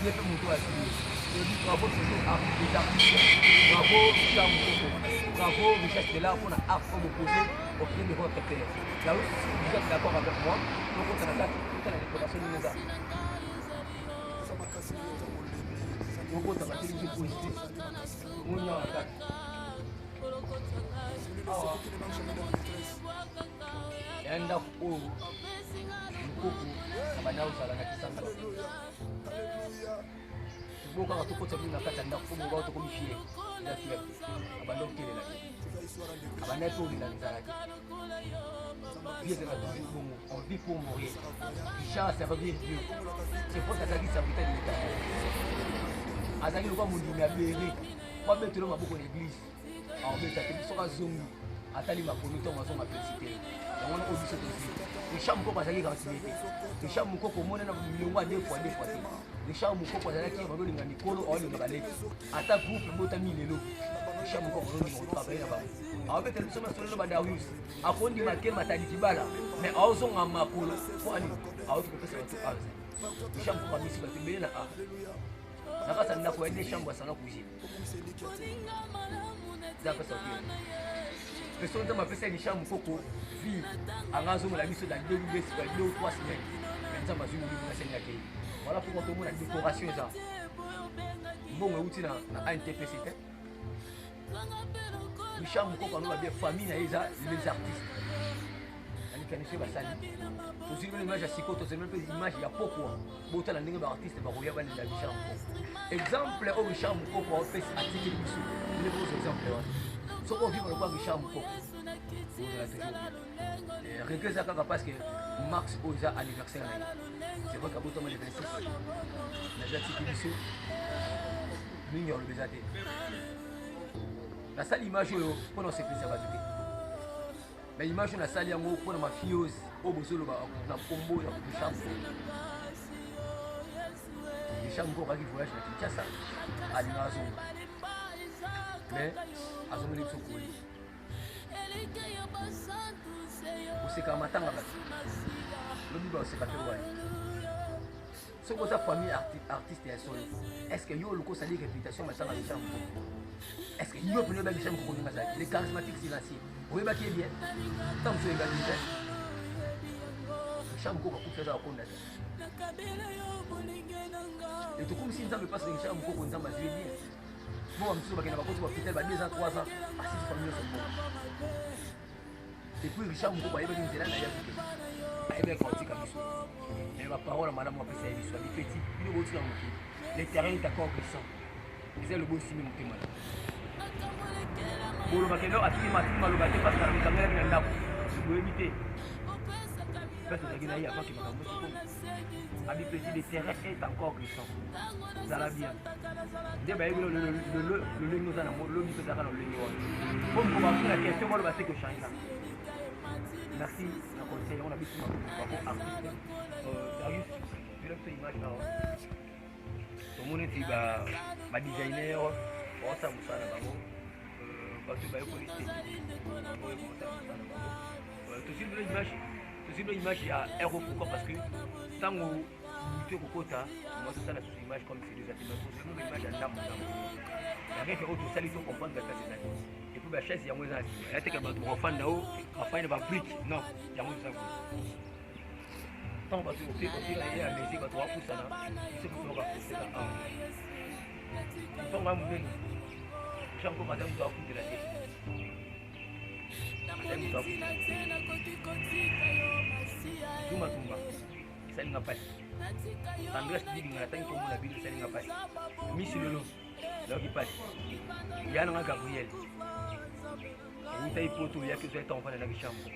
ye mpe moto azwi. Elobi bravo toujours les artistes. Bravo Richard Mukoko. Bravo Richard Stella pour la art comme opposé au pied de votre père. Là où vous êtes d'accord avec moi, donc on a la décoration de nous. Okota bateli biso poesi omoni awa kati awa ya ndako oyo mokoko na banda kozala na kisanga. Sikoyo kaka tokotisa bino na kati ya ndako, po mobao tokomi fier, eza fier te. Abanda kotelela te, abanda mpe olela nzala te. Vie ezalaka toujours bongo, on vit pour mourir. Richard servir Dieu, c'est pour azalaki serviteur de l'Éternel, azalaki lokola mondimi ya bere po abetelo maboko na église, aobeta te. Soki azongi, atali makolo, ntango azonga félicité yango wana. Oyo biso tozwi Richard Mokoko azalaki rancunier te. Richard Mokoko omonana milongo ya deux fois deux fois te. Richard Mokoko azalaki bazolinga mikolo, aolinga baleki, ata groupe ebotami lelo, Richard Mokoko azolinga kotravaille na bango. Aobetela biso masolo ba Darius, akondima ke Matadi Kibala, mais aozonga makolo mpo ani aoti kopesa bato aza. Richard Mokoko amisi bato ebele na a na kati ya ndako ya de chambre ya salon cuisine, eza apesa okele mpe soki Nzambe apesa Richard Mokoko vie, anga azongela biso dans 2 ou 3 semaines, mais Nzambe azwi molimo na seni akei. Voilà pourquoi tomona décoration eza mbongo euti na ANTPC te. Richard Mokoko aloba bien, famille na ye eza les artistes na mécanicien basali. Tozwi bino image ya sikoyo, tozwi mpe image ya pokwa. Botala ndenge baartiste bakoya balela Richard Mokoko. Exemple oyo Richard Mokoko apesi, atikeli biso, bino kozwa exemple wana. Soki ovivre lokola Richard Mokoko, ozala toujours bien. Regret eza kaka parce que max oyo eza anniversaire na ye. C'est vrai kabotama le 26, naza tiki biso mingi aloba eza te. Nasali image oyo mpona kosepelisa bato te, mais image oyo nasali yango mpona mafiose oyo bozoloba na nkombo ya Richard Mokoko. Richard Mokoko akaki voyage na Kinshasa, alinga azonga, mais azongeli biso koli koseka matanga bato lobi baseka mpe wana. Soki oza famille artiste ya solo, est ce que yo oluka osali réputation matanga Richard Mokoko? Est ce que yo pene oyebaki Richard Mokoko ndenge azalaki, le charismatique silencieux? Oyebaki ye bien? Ntango mosu oyebaki te. Richard Mokoko akufi, aza akonda te. Etokomisi Nzambe mpasi. Richard Mokoko, Nzambe azwi ye bien. Bo bamosusu bakenda bakoti bahôpital ba 2 ans, 3 ans, asisi famille nyonso mbongo. Et puis Richard Mokoko ayebaki nzela na ye te, ayebaki kotika biso, mais baparole malamu apesa ye biso, abi: "Petit, bino botika mokili, le terrain est encore glissant." Eza lobo osimi motema na bolobaka elo atiki matiki maloba te, parce que mikangelaki na ndako, boyebi te place ozalaki na ye avant ke makambo sikoyo. Abi: "Petit, le terrain est encore glissant, zala bien." Nde bayebi lolenge oza nango, lobi mpe ezalaka na lolenge wana, po moko bakoki na question baloba te kochange. Merci na conseil yango na biso bako artiste Darius. Bila biso image awa, tomoni neti badesigner baosala mosala na bango, bato bayekoli esthétique oyo baosala mosala na bango. Tozwi bino image, tozwi bino image ya ero. Pourquoi? Parce que ntango butu ekokota, mwasi osala susu image comme c'est déjà te, mais tozwi bino image ya ndambo ndambo ya refe oyo tosali, to comprendre baplace eza te. Et puis bachaise yango eza na nsima ya teka, bato bakofanda o bafandi na babrique non, yango eza boye. Ntango bato oke ye ya mesi, bato bapusana, biso biso bakoseka awa. Ntango ya monene, Jean Koko aza moto akutela te, azali moto akutela. Zuma Tumba esalinga mpasi, Andres Didinga natangi komona bino, esalinga mpasi. Misi lolo nayoki mpasi ya nanga. Gabriel ewutaki poto, oyaki ozwaki ntango ofanda na chambre.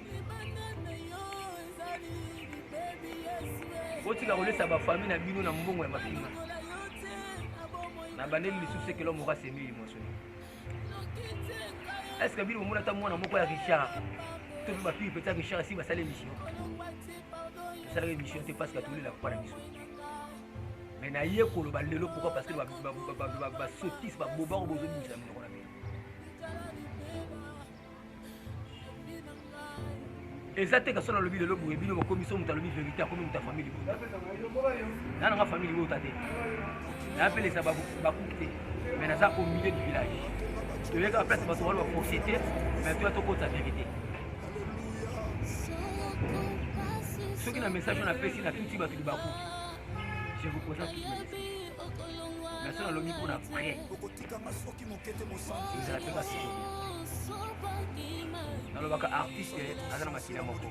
Botika kolesa bafamille na bino na mbongo ya mafinga. Na bandeli lisusu ekelo moko asemeli mosoni. Est ce que bino bomona ata mwana moko ya Richard to mpe bafille peti ya Richard esi basala émission? Tosalaka émission te parce que tolela papa na biso. Mais naye koloba lelo pourquoi? Parce que basotise baboba oyo bozobimisa minoko na bino eza te. Kaso nalobi lelo boye, bino bokomi so moto alobi vérité akomi moto ya famille libota. Na nanga famille libota te, nayapelesa bakuki te, mais naza au milieu du village. Toyeka place bato wana baforce te, mais toya tokota vérité. Soki na message oyo napesi, natuti bato libaku, je vous présente toutes mes excuses. Mais so nalobi mpona prêt, ezala mpe basiko. Nalobaka artiste aza na makila moko,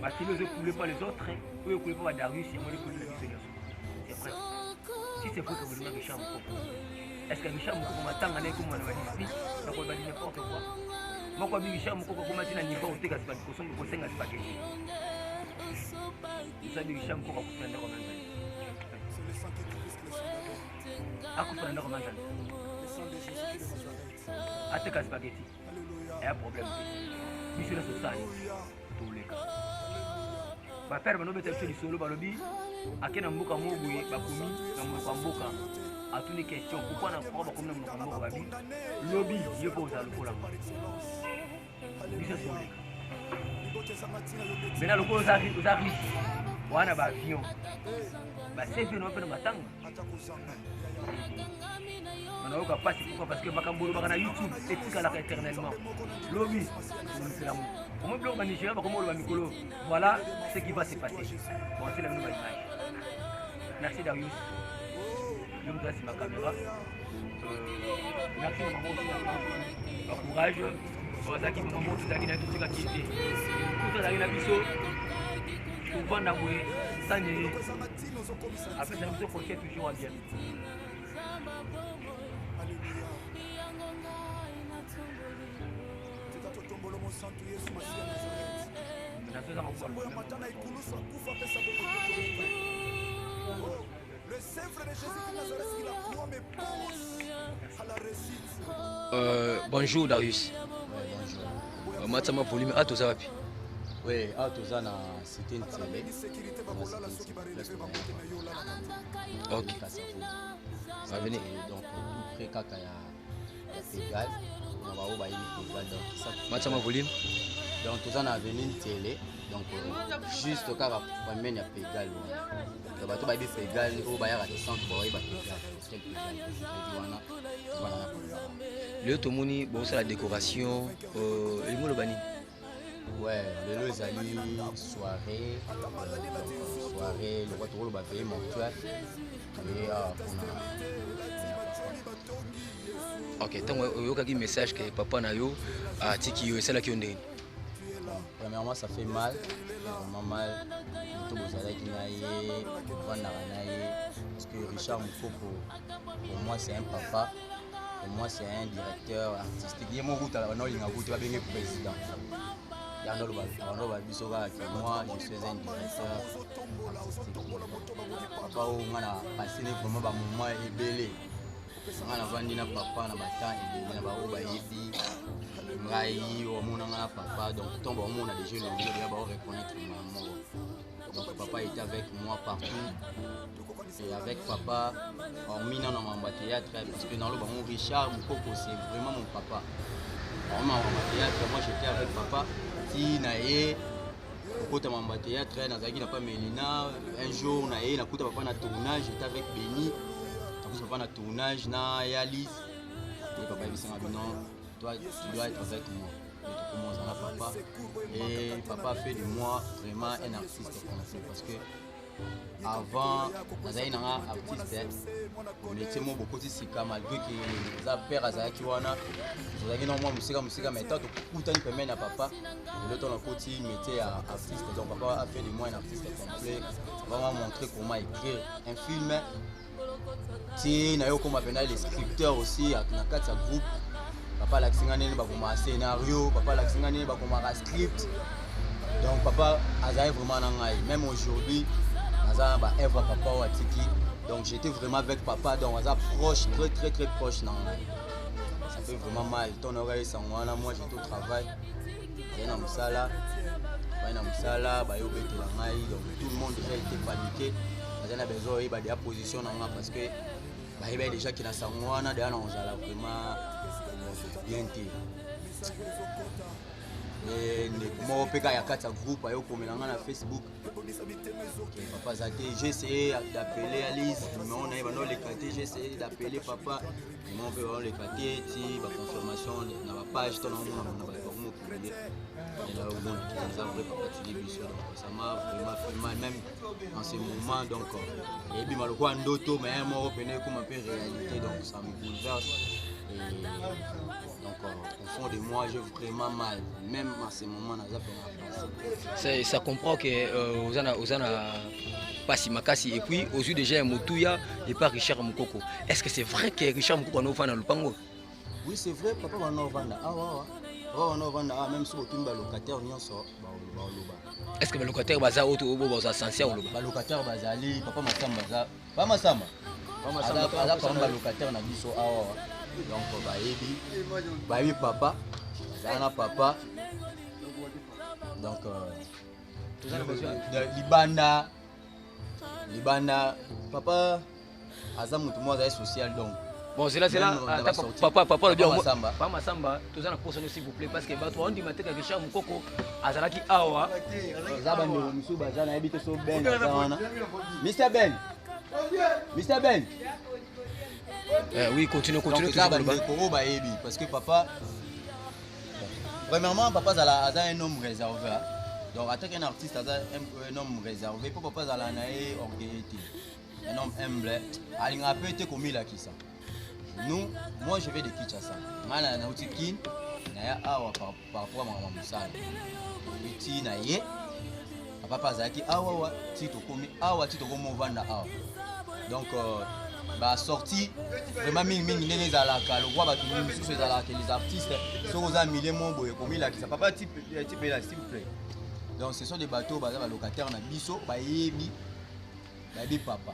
makila ozo coule pas les autres, oyo coule pas badarius, yango ekule na biso nyonso. C'est vrai, si c'est vrai que bolinga Richard Mokoko, est ce que Richard Mokoko matanga na ekoma na badispute nakoloba di n'importe quoi? Moko abi Richard Mokoko akoma ti na niveau oteka kosenga spaghetti. Osabi Richard Mokoko akufa na ndako na Nzambe, akufa na ndako na Nzambe, ateka spaghetti, eya problème te. Biso nyonso tosali toleka. Bapere banobeta biso lisolo, balobi ake na mboka moko boye, bakomi na monoko ya mboka. Atuni question: pourquoi na pourquoi bakomi na monoko ya mboka? Babi lobi yo mpo ozala lokola ngo. Biso toleka. Maintenant lokola oza riche wana, baavion basevi na mpe na matanga, nayoka mpasi. Pourquoi? Parce que makambo olobaka na YouTube etikalaka éternellement. Lobi olukela ngo omo biloko banigéria bakoma oloba mikolo. Voilà ce qui va se passer. Bon, c'est la bino baimage. Merci Darius, yo moto asima caméra. Merci mama aussi, bacourage. Bazalaki mama moko, tozalaki na ye, totikaki ye te. Tozalaki na biso, tovanda boye sani ye apesa biso conseil toujours ya bien.
Totombolo mosantu Yesu Masiya Nazareth. Nzambe ya mata na ekulusu akufa apesa bomoi. Le Saint de Jésus de Nazareth qui la croix me pousse à la réussite.
Bonjour Darius.
Ouais, bonjour.
Matama volume, a toza wapi?
Oui, awa toza na cité Nsele.
Sécurité bakolala soki barelever bango te na yo olalaka te.
Ok. Avenue.
Donc tout près kaka ya Pegal, na baoyo bayebi Pegal, donc ça.
Matama volume.
Donc toza na avenue Nsele, donc juste kaka pembeni ya Pegal wana. Donc bato bayebi Pegal, oyo bayaka te centre baoyeba Pegal, hotel Pegal ezali wana, wana na Pegal.
Lelo tomoni bosala décoration, elingi oloba nini?
Ouais, lelo ezali soirée, donc soirée lokwa tokoloba veille mortuaire, toye awa mpona.
Ok, ntango oyokaki message ke papa na yo atiki yo, esalaki yo ndenge?
Premièrement, ça fait mal, vraiment mal. Moto bozalaki na ye, ovandaka na ye, parce que Richard Mokoko pour moi c'est un papa, pour moi c'est un directeur artistique. Ye moko utala bana olinga kutu babenge président yango, aloba biso kaka ke moi je suis un directeur artistique. Papa oyo nga na passé ne vraiment bamoment ebele, nga navandi na papa na batemps ebele, na baoyo bayebi ngai omona nga na papa, donc ntongo baomona déjà elongi deya baoreconnaître nga moko. Donc papa était avec moi partout et avec papa, hormis nano mambo ya théâtre, parce que naloba ngo Richard Mokoko c'est vraiment mon papa. Hormis mambo ya théâtre, moi j'étais avec papa ti na ye kokota mambo ya théâtre. Nazalaki na pa Melina. Un jour na ye nakuta papa na tournage, j'étais avec Beni, nakuta papa na tournage na Yalis et papa yebisanga bino: toi tu dois être avec moi. Et tokomi ozala papa et papa fait de moi vraiment un artiste complet, parce que avant nazali nanga artiste métier mo bokoti sika, malgré ke eza père azalaki wana, tozalaki na mwa mosika mosika, mais tant tokutani pembeni na papa, lelo to nakoti métier ya artiste. Donc papa a fait de moi un artiste complet, vraiment montrer comment écrire un film ti na yo okoma mpena le scripteur aussi na kati ya groupe. Papa alakisi nga ndenge bakomaka scénario, papa alakisi nga ndenge bakomaka script. Donc papa azali vraiment na ngai, même aujourd'hui naza na baœuvre papa oyo atiki. Donc j'étais vraiment avec papa, donc aza proche, très très très proche na ngai. Ça fait vraiment mal ntongo nayoka esango wana. Moi j'étais au travail, azali na mosala, baye na mosala, baye obetela ngai. Donc tout le monde déjà était paniqué. Baza na besoin oyeba deya position na nga parce que bayebaki déjà ke na sango wana deya na kozala vraiment bien te. Ndeko moko mpe kaka ya kati ya groupe ayokomela nga na Facebook ke papa aza te. J'ai essayé d'appeler Alice, numéro na ye bando oleka te. J'ai essayé d'appeler papa, numéro mpe baoleka te. Ti baconfirmation na bapage to naomona na bato bakomopublie ela omona ke eza vrai, papa tiki biso. Donc ça m'a vraiment fait mal même en ce moment. Donc eyebima lokola ndoto, mais moko pene ekoma mpe réalité. Donc ça me bouleverse et donc au fond de moi, j'ai vraiment mal même en ce moment. Naza pena
pasi. Ça comprend que oza na pasi makasi et puis ozwi déjà ya motuya epa Richard Mokoko. Est ce que c'est vrai que Richard Mokoko anofanda na lopango?
Oui, c'est vrai, papa wana ovanda awa awa, papa wana ovanda awa. Même soki otuni balocataire nyonso, baoloba.
Est ce que balocataire baza oyo to baza sincère oloba?
Balocataire bazali. Papa Masamba aza, papa Masamba aza parmi balocataire na biso awa. Donc bayebi papa, bazala na papa. Donc libanda papa aza motu moko azali social, donc
Bon, c'est là, c'est là. Papa, papa, le bien. Papa Masamba, toza na posa, s'il vous plaît, parce que bato ondima te Richard Mukoko azalaki awa.
Eza bandeko mosusu baza, nayebi te so Ben aza wana. Mr Ben, Mr Ben.
Oui, continue, continue.
Eza bandeko oyo bayebi parce que papa, premièrement, papa azala, aza un homme réservé. Donc ataki un artiste, aza un homme réservé mpo papa azala na ye orgueilleux te, un homme humble, alingaka mpe te komilakisa. Nous, moi, je vais de Kinshasa, ngai na nauti Kin, naya awa par rapport à makambo mosala eti na ye. Papa mpe azalaki awawa ti tokomi awa, ti tokomi ovanda awa. Donc basorti vraiment mingimingi ndenge ezalaka lokwa bato misusu ezalaka, les artistes, soki oza milieu mo boye, komilakisa. Papa Tipela, s'il vous plaît. Donc ce sont des bateaux, baza balocataire na biso, bayebi papa.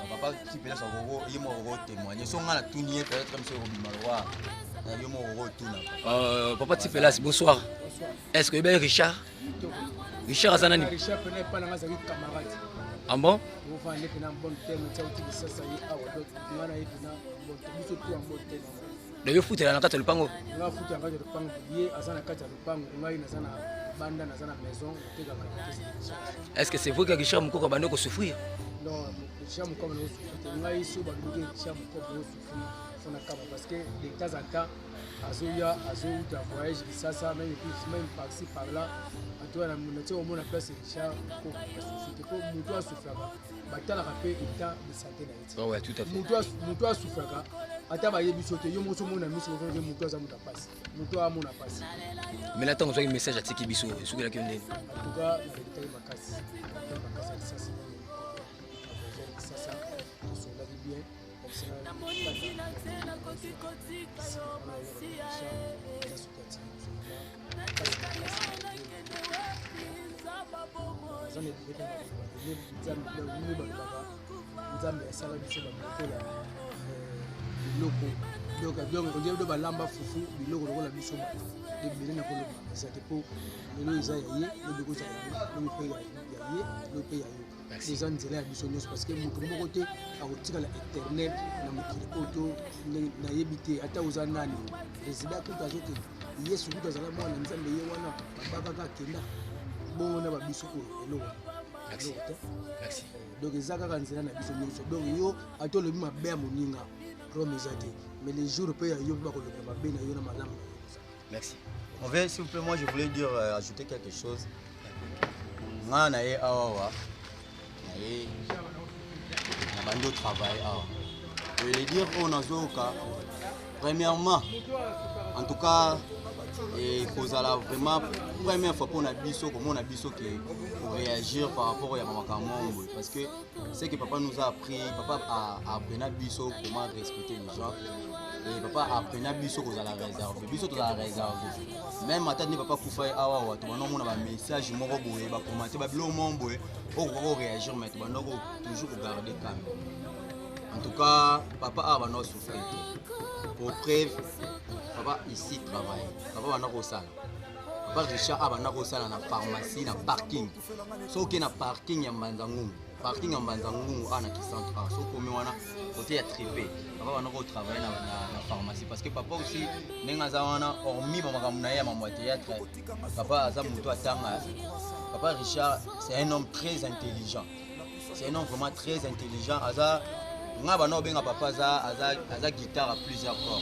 Papa Tipela sakoko ye moko kotémoigne. So ngai natuni ye, peut-être miso ekobima lokwa yo moko kokotuna.
Papa Tipelas, bonsoir. Est ce que oyebi Richard? Richard aza nani?
Richard pene epa nanga azalaki camarade.
Ah bon?
Ovanda pena bon terme tia uti Lisasa ye awa. Donc nga na ye pena bon, biso tu en bon terme.
Donc yo futela na kati ya lopango?
Nga futela na kati ya lopango, ye aza na kati ya lopango, ngai naza na banda, naza na maison, natekaka na pièce de rechange.
Est ce que c'est vrai que Richard Mokoko abandi kosouffrir?
Non, Richard Mokoko abandi kosouffrir te. Ngai so balobi Richard Mokoko osouffrir, fona kaba, parce que de temps en temps azoya, azouta voyage Kisasa, même même par-ci par-là. Atoya natie komona place Richard Mokoko asouffrir te, po moto asouffraka, batalaka mpe état de santé na ye
ti. Ouais, tout à fait.
Moto asouffraka, ata bayebi so te, yo moko somona miso okoke, moto aza moto apasi, moto amona pasi.
Mais na ntango ozwaki message atiki biso, esukelaki yo ndeni?
En tout cas narekitaki makasi, narekitaki makasi ya lisasi. Kisasa tosolaki bien.
Namoni ntina te, nakoki kotika yo masiya e natika yo, nakende wapi? Nzamba bomoi.
Aza na ebele mpe balobaka Nzambe asala biso babiloko ya biloko. Donc ondire do balamba fufu, biloko lokola biso bato ebele na koloba eza te, mpo lelo eza ya ye, lobi kozala ya ye, lobi mpe ya ye, lobi mpe ya yo. Eza nzela ya biso nyonso, parce que moto moko te akotikala éternel na mokili oyo. To nayebi te ata oza nani, président kutu azokende, Yesu kutu azala mwana Nzambe, ye wana babakaka, akenda bongo na babiso oyo eloko eloko te.
Merci.
Donc eza kaka nzela na biso nyonso. Donc yo ata olobi mabe ya moninga, problème eza te, mais les jours mpe ya yo mpe bakolobela mabe na yo na malamu na yo.
Merci.
En fait, s'il vous plaît, moi je voulais dire, ajouter quelque chose. Nga na ye awa wa, na ye na bandi otravaille awa. Je voulais dire oyo nazoyoka, premièrement, en tout cas, ekozala vraiment première fois mpona biso komona biso ke réagir par rapport ya makambo moko boye, parce que ce que papa nous a appris, papa apprenait biso comment respecter les gens et papa apprenait biso kozala réservé. Biso tozala réservé, même ata nde papa kufa ye awa wa, tobanda omona bamessage moko boye, bacommenter babiloko moko boye, okoka koréagir, mais tobanda toujours kogarder calme. En tout cas, papa awa banda osouffrir te. Pour preuve, papa ici travaille, papa banda kosala, papa Richard awa banda kosala na pharmacie na parking. Soki okei na parking ya Mbanza Ngungu. Parking ya Mbanza Ngungu awa na Kisantu awa, soki okomi wana kote ya tripe, papa banda kotravaille na pharmacie, parce que papa aussi ndenge aza wana, hormis bamakambo na ye ya mambo ya théâtre, papa aza moto atanga. Papa Richard, c'est un homme très intelligent, c'est un homme vraiment très intelligent. Aza nga bana obenga papa aza guitare à plusieurs corps.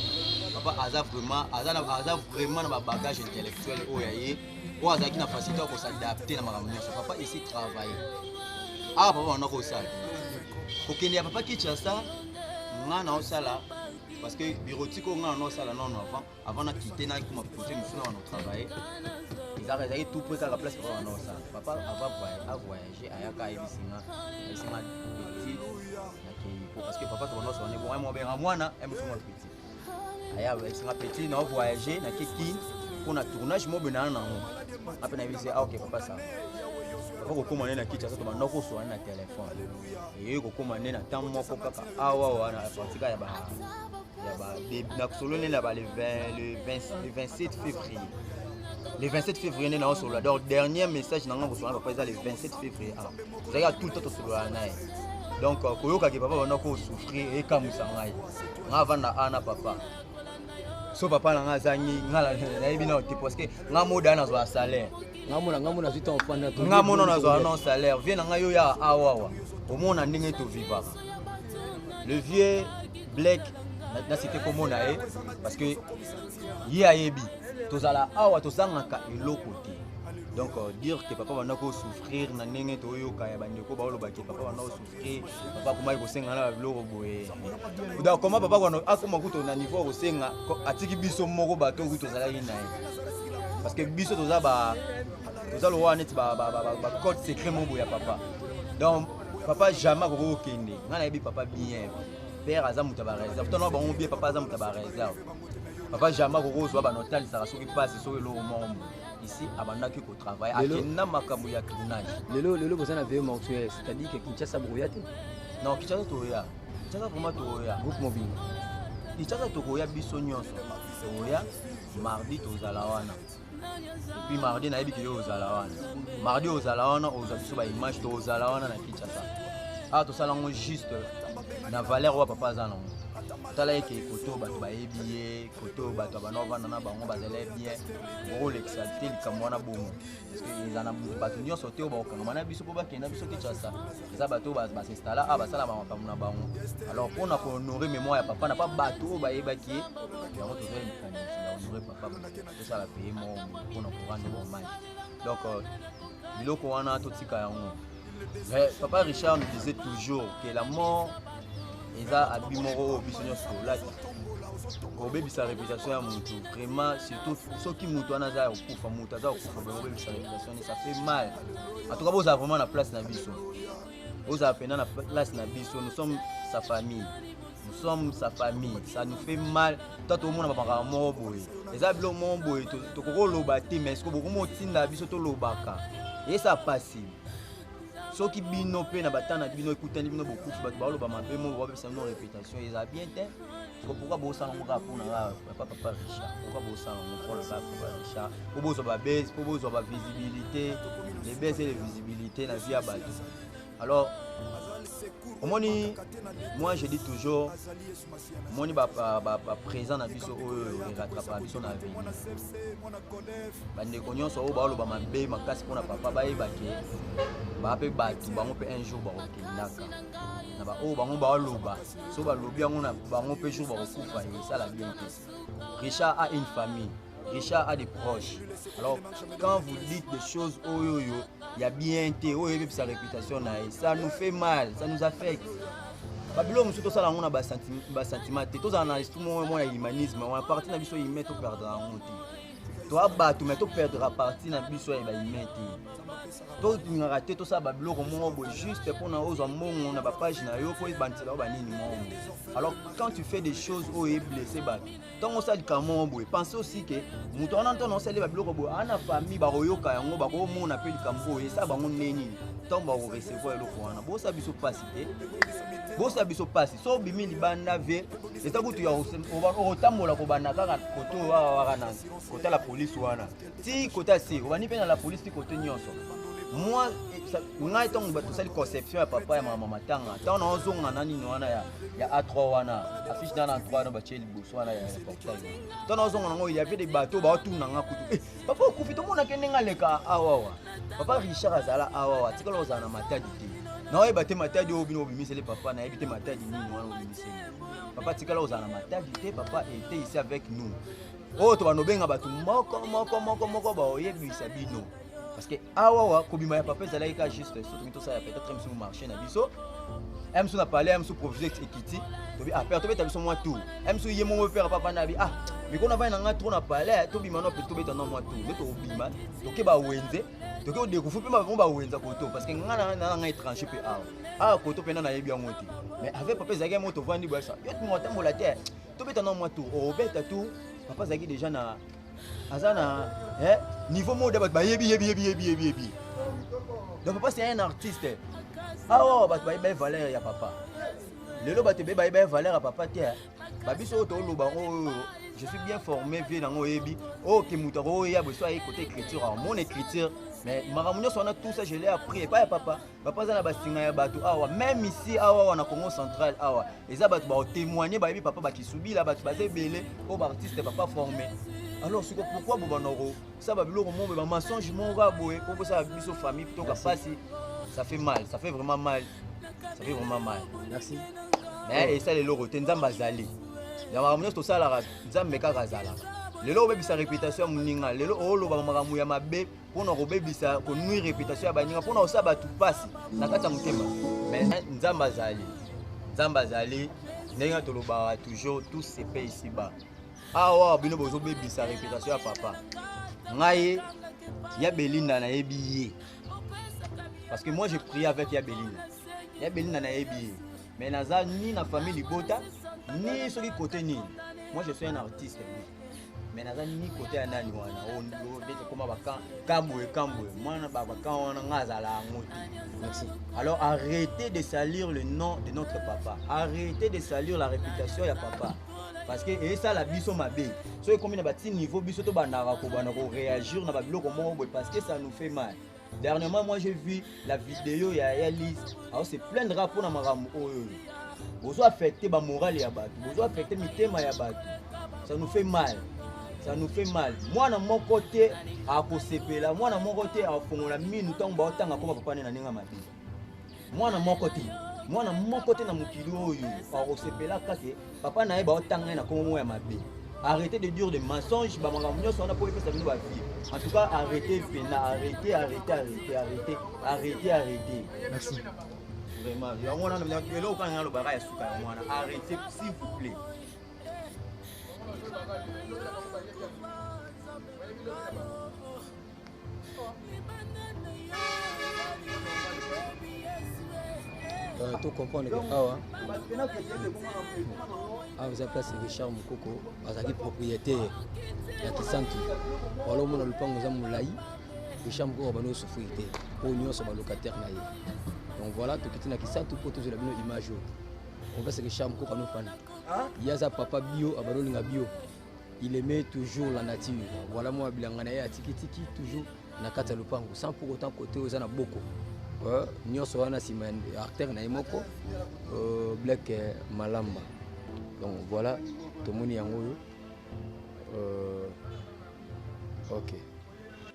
Papa aza vraiment, aza vraiment na babagage intellectuel oyo ya ye, oyo azalaki na facilité ya kosadapte na makambo nyonso. Papa esi travaille awa, papa banda kosala kokende ya papa Kinshasa, nga naosala, parce que bureautique oyo nga naosala nono avant nakite, nakoma kote mosusu na wana otravaille, ezalaki tout près kaka place papa wana osala. Papa avant avoyage ayaka, ayebisi nga: "Petit, nakei po," parce que papa tobanda osala ne bongo, mobenga mwana emoso mwa petit. Aya, ayebisi nga: "Petit, na voyage, nakeki mpona tournage mo boye na nango." Ape nayebisi: "Ah, ok papa, ça." Papa kokóma nde na Kinshasa, tobanda kosola na telefone. Eyei kokóma nde na temps moko kaka awa wana, partika ya ba nasolo nde na ba le 20, le 20, le 27 février, le 27 février nde naosolola. Donc dernier message na nga kosolola papa eza le 27 février. Awa tozalaki tout le temps tosolola na ye. Donc koyokaki papa banda kosouffrir ekamwisa ngai. Nga avanda ana papa, so papa na nga azangi nga, nayebi nao te, parce que nga moda nazwa salaire.
Ngamona azwi ntango ofanda.
Nga mona nazwa non salaire vie na ngai oyo ya awawa, omona ndenge tovivaka. Le vieux Black, nasite komona ye, parce que ye ayebi tozala awa, tozangaka eloko te. Donc dire que papa banda kosouffrir na ndenge toyoka ya bandeko baolobaki papa banda kosouffrir, papa akomaki kosenga na babiloko boye, donc comment papa akoma kutu na niveau ya kosenga, atiki biso moko bato kutu tozalaki na ye, parce que biso toza ba toza lokola neti bacode secret mo boye ya papa. Donc papa jamais akoki kokende. Ngai nayebi papa bien, père aza moto ya baréserve, tona bango bien. Papa aza moto ya baréserve. Papa jamais akoki kozwa banotalisaka soki mpasi, soki eloko moko boye. Ici abandaki kotravaille, akenda makambo ya tournage.
Lelo boza na veillée mortuaire, c'est-à-dire que Kinshasa bokoya te?
Non, Kinshasa toya. Kinshasa vraiment toya.
Groupe mobile.
Kinshasa tokoya, biso nyonso tokoya. Mardi tozala wana, et puis mardi nayebi ke yo ozala wana, mardi ozala wana, ozwa biso baimage. Tozala wana na Kinshasa awa, tosala yango juste na valeur oyo papa aza nango. Tala eke kote oyo bato bayebi ye, kote oyo bato bana ovanda na bango bazali bien, bokolekisa te likambo wana bongo, parce que eza na bato nyonso te oyo bakokangama na biso mpo bakenda biso Kinshasa. Eza bato oyo basinstalla awa, basala makambo na bango. Alors mpona kohonore mémoire ya papa na pa bato oyo bayebaki ye, yango tozwa likanisi ya honore papa, tosala paye moko mpona korendre hommage. Donc biloko wana totika yango. Mais papa Richard nous disait toujours que la mort eza abi moko oyo biso nyonso tolati. Kobebisa réputation ya motu vraiment, surtout soki motu wana aza ya kokufa, motu aza kokufa, bobebisa réputation, ça fait mal. En tout cas bozala vraiment na place na biso, bozala mpena na place na biso. Nous sommes sa famille, nous sommes sa famille, ça nous fait mal. To tomona bamakambo moko boye, eza biloko moko boye tokoki koloba te, mais soki bokomi otinda biso tolobaka, esa pasi. Soki bino mpe na bata na bino ekutani bino bokufi, bato baoloba mabe moko, babebisa bino réputation, eza bien te. Pourquoi bosala yango kaka mpona papa Richard? Pourquoi bosala yango mpona kaka papa Richard? Mpo bozwa babase, mpo bozwa bavisibilité, les base et les visibilité na vie ya bato. Alors omoni, moi je dis toujours, omoni baprésent na biso oyo erattrapaka biso na avenir. Bandeko nyonso oyo baoloba mabe makasi mpona papa, bayeba ke baa mpe bato, bango mpe un jour bakokendaka na baoyo bango baoloba. So balobi yango na bango mpe jour bakokufa, esala bien te. Richard a une famille, Richard a des proches. Alors quand vous dites des choses oyo oyo ya bien te, oyo ebebisa réputation na ye, ça nous fait mal, ça nous affecte. Babiloko mosusu tosala yango na basentiment te, tozala na esprit moko moko ya humanisme wana. Parti na biso humain, toperdre yango te. Toa bato, mais toperdre parti na biso ya bahumain te. Tolingaka te tosala babiloko moko boye juste mpona ozwa mbongo na bapage na yo, mpo ebandisela yo banini moko boye. Alors quand tu fais des choses oyo eblesse bato, ntango osala likambo moko boye, pense aussi ke moto wana, ntango osali babiloko boye, ana famille, bakoyoka yango, bakomona mpe likambo oyo esala bango nde nini ntango bakorecevoir eloko wana. Bosala biso mpasi te, bosala biso mpasi. So obimi libanda ve, eza kutu ya okotambola, kobanda kaka kote oyo awa waka na kota la polise wana ti kota se, obandi mpe na la polise ti kote nyonso. Moi, ngai ntango tosali conception ya papa ya mama matanga, ntango naozonga na nini wana ya, ya A3 wana, affiche na na A3 wana batie liboso wana ya portail. Ntango naozonga nango, il y avait des bateaux baotuna nga kutu. Eh, papa okufi tomonake ndenge aleka awawa. Papa Richard azala awawa, atikala ozala na Matadi te. Naoyeba te Matadi oyo bino obimiseli papa, nayebi te Matadi nini wana obimiseli. Papa atikala ozala na Matadi te, papa était ici avec nous. Oyo tobanda obenga bato moko moko moko moko baoyebisa bino. Parce que awawa kobima ya papa ezalaki ka juste soki tosala peut-être mosusu marché na biso mosusu na palais, mosusu provision ekiti, tobi ah père tobeta biso mwa tour, mosusu ye moko père papa na bi ah mikolo navandi na ngai trop na palais, tobima no pe tobeta no mwa tour nde tobima toke bawenze toke odécouvrir mpe bango bawenza koto, parce que ngai na ngai étranger mpe awa awa koto mpe na nayebi yango te. Mais avec papa ezalaki mo tovandi boyasa yo tingo atambola te, tobeta no mwa tour, obeta tour. Papa azalaki déjà na aza na niveau moko bato bayebi yebi yebi yebi yebi yebi. Donc papa, c'est un artiste. Awa bato bayebi valeur ya papa. Lelo bato ebeye bayebi valeur ya papa te. Babiso oyo toloba oyo, je suis bien formé vie nango, oyebi oyo ke moto akoya boye so aye côté écriture, mon écriture, mais makambo nyonso wana, tout ça, je l'ai appris epai ya papa. Papa aza na basinga ya bato awa, même ici awa awa na Congo Central awa, eza bato baotémoigne, bayebi papa, bakisubila bato baza ebele oyo baartiste papa formé. Alors siko pourquoi bobanda kosala babiloko moko boye, bamensonge moko kaka boye, po bosala biso famille toka pasi? Ça fait mal, ça fait vraiment mal, ça fait vraiment mal.
Merci.
Mais esala eloko te, Nzambe azali ya makambo nyonso tosalaka, Nzambe kaka azalaka. Lelo obebisa réputation ya moninga, lelo oloba makambo ya mabe mpona kobebisa, konuire réputation ya baninga, mpona kosala bato mpasi na kati ya motema. Mais Nzambe azali, Nzambe azali. Ndenge tolobaka toujours, tout se paie ici bas. Awa bino bozobebisa réputation ya papa. Ngai ya Belinda nayebi ye, parce que moi, j'ai prié avec ya Belinda. Ya Belinda nayebi ye, mais naza ni na famille libota ni soki côté nini. Moi, je suis un artiste, oui, mais naza ni côté ya nani wana ndeti ekoma bakamboye kamboye mwana bakan wana, nga azala yango te.
Merci.
Alors arrêtez de salir le nom de notre papa, arrêtez de salir la réputation ya papa, parce que esala biso mabe. So ekomi na bati niveau biso tobandaka kobanda koréagir na babiloko moko boye, parce que ça nous fait mal. Dernièrement, moi, j'ai vu la vidéo ya ya Lise ao se plaindre mpona makambo oyo bozo affecte bamorale ya bato, bozo affecte mitema ya bato. Ça nous fait mal, ça nous fait mal. Mwana moko te akosepela, mwana moko te afongola minu ntango baotanga koma papa ne na ndenge mabe. Mwana moko te, mwana moko te na mokili oyo akosepela kake papa na ye baotanga ye na kombo moko ya mabe. Arrêtez de dire des mensonges, bamakambo nyonso wana mpo epesa bino bavie. En tout cas, arrêtez pena, arrêtez, arrêtez, arrêtez, arrêtez, arrêtez, arrêtez.
Merci.
Vraiment, yango wana eloko kaka nga alobaka ya suka, yango wana: arrêtez, s'il vous plaît.
To comprendre que awa awa eza place Richard Mokoko azalaki propriétaire ya Kisantu. Wala omona lopango eza molai. Richard Mokoko abandi osouffrir te oyo nyonso balocataire na ye. Donc voilà, tokiti na Kisantu mpo tozwela bino image oyo. Opesa Richard Mokoko anofanda, ye aza papa bio, abandi olinga bio, il aimait toujours la nature. Voilà mwa bilanga na ye atikitiki toujours na kati ya lopango, sans pour autant côté oyo eza na boko nyonso wana nsima ya artère na ye moko Black Malamba. Donc voilà, tomoni yango oyo. Ok.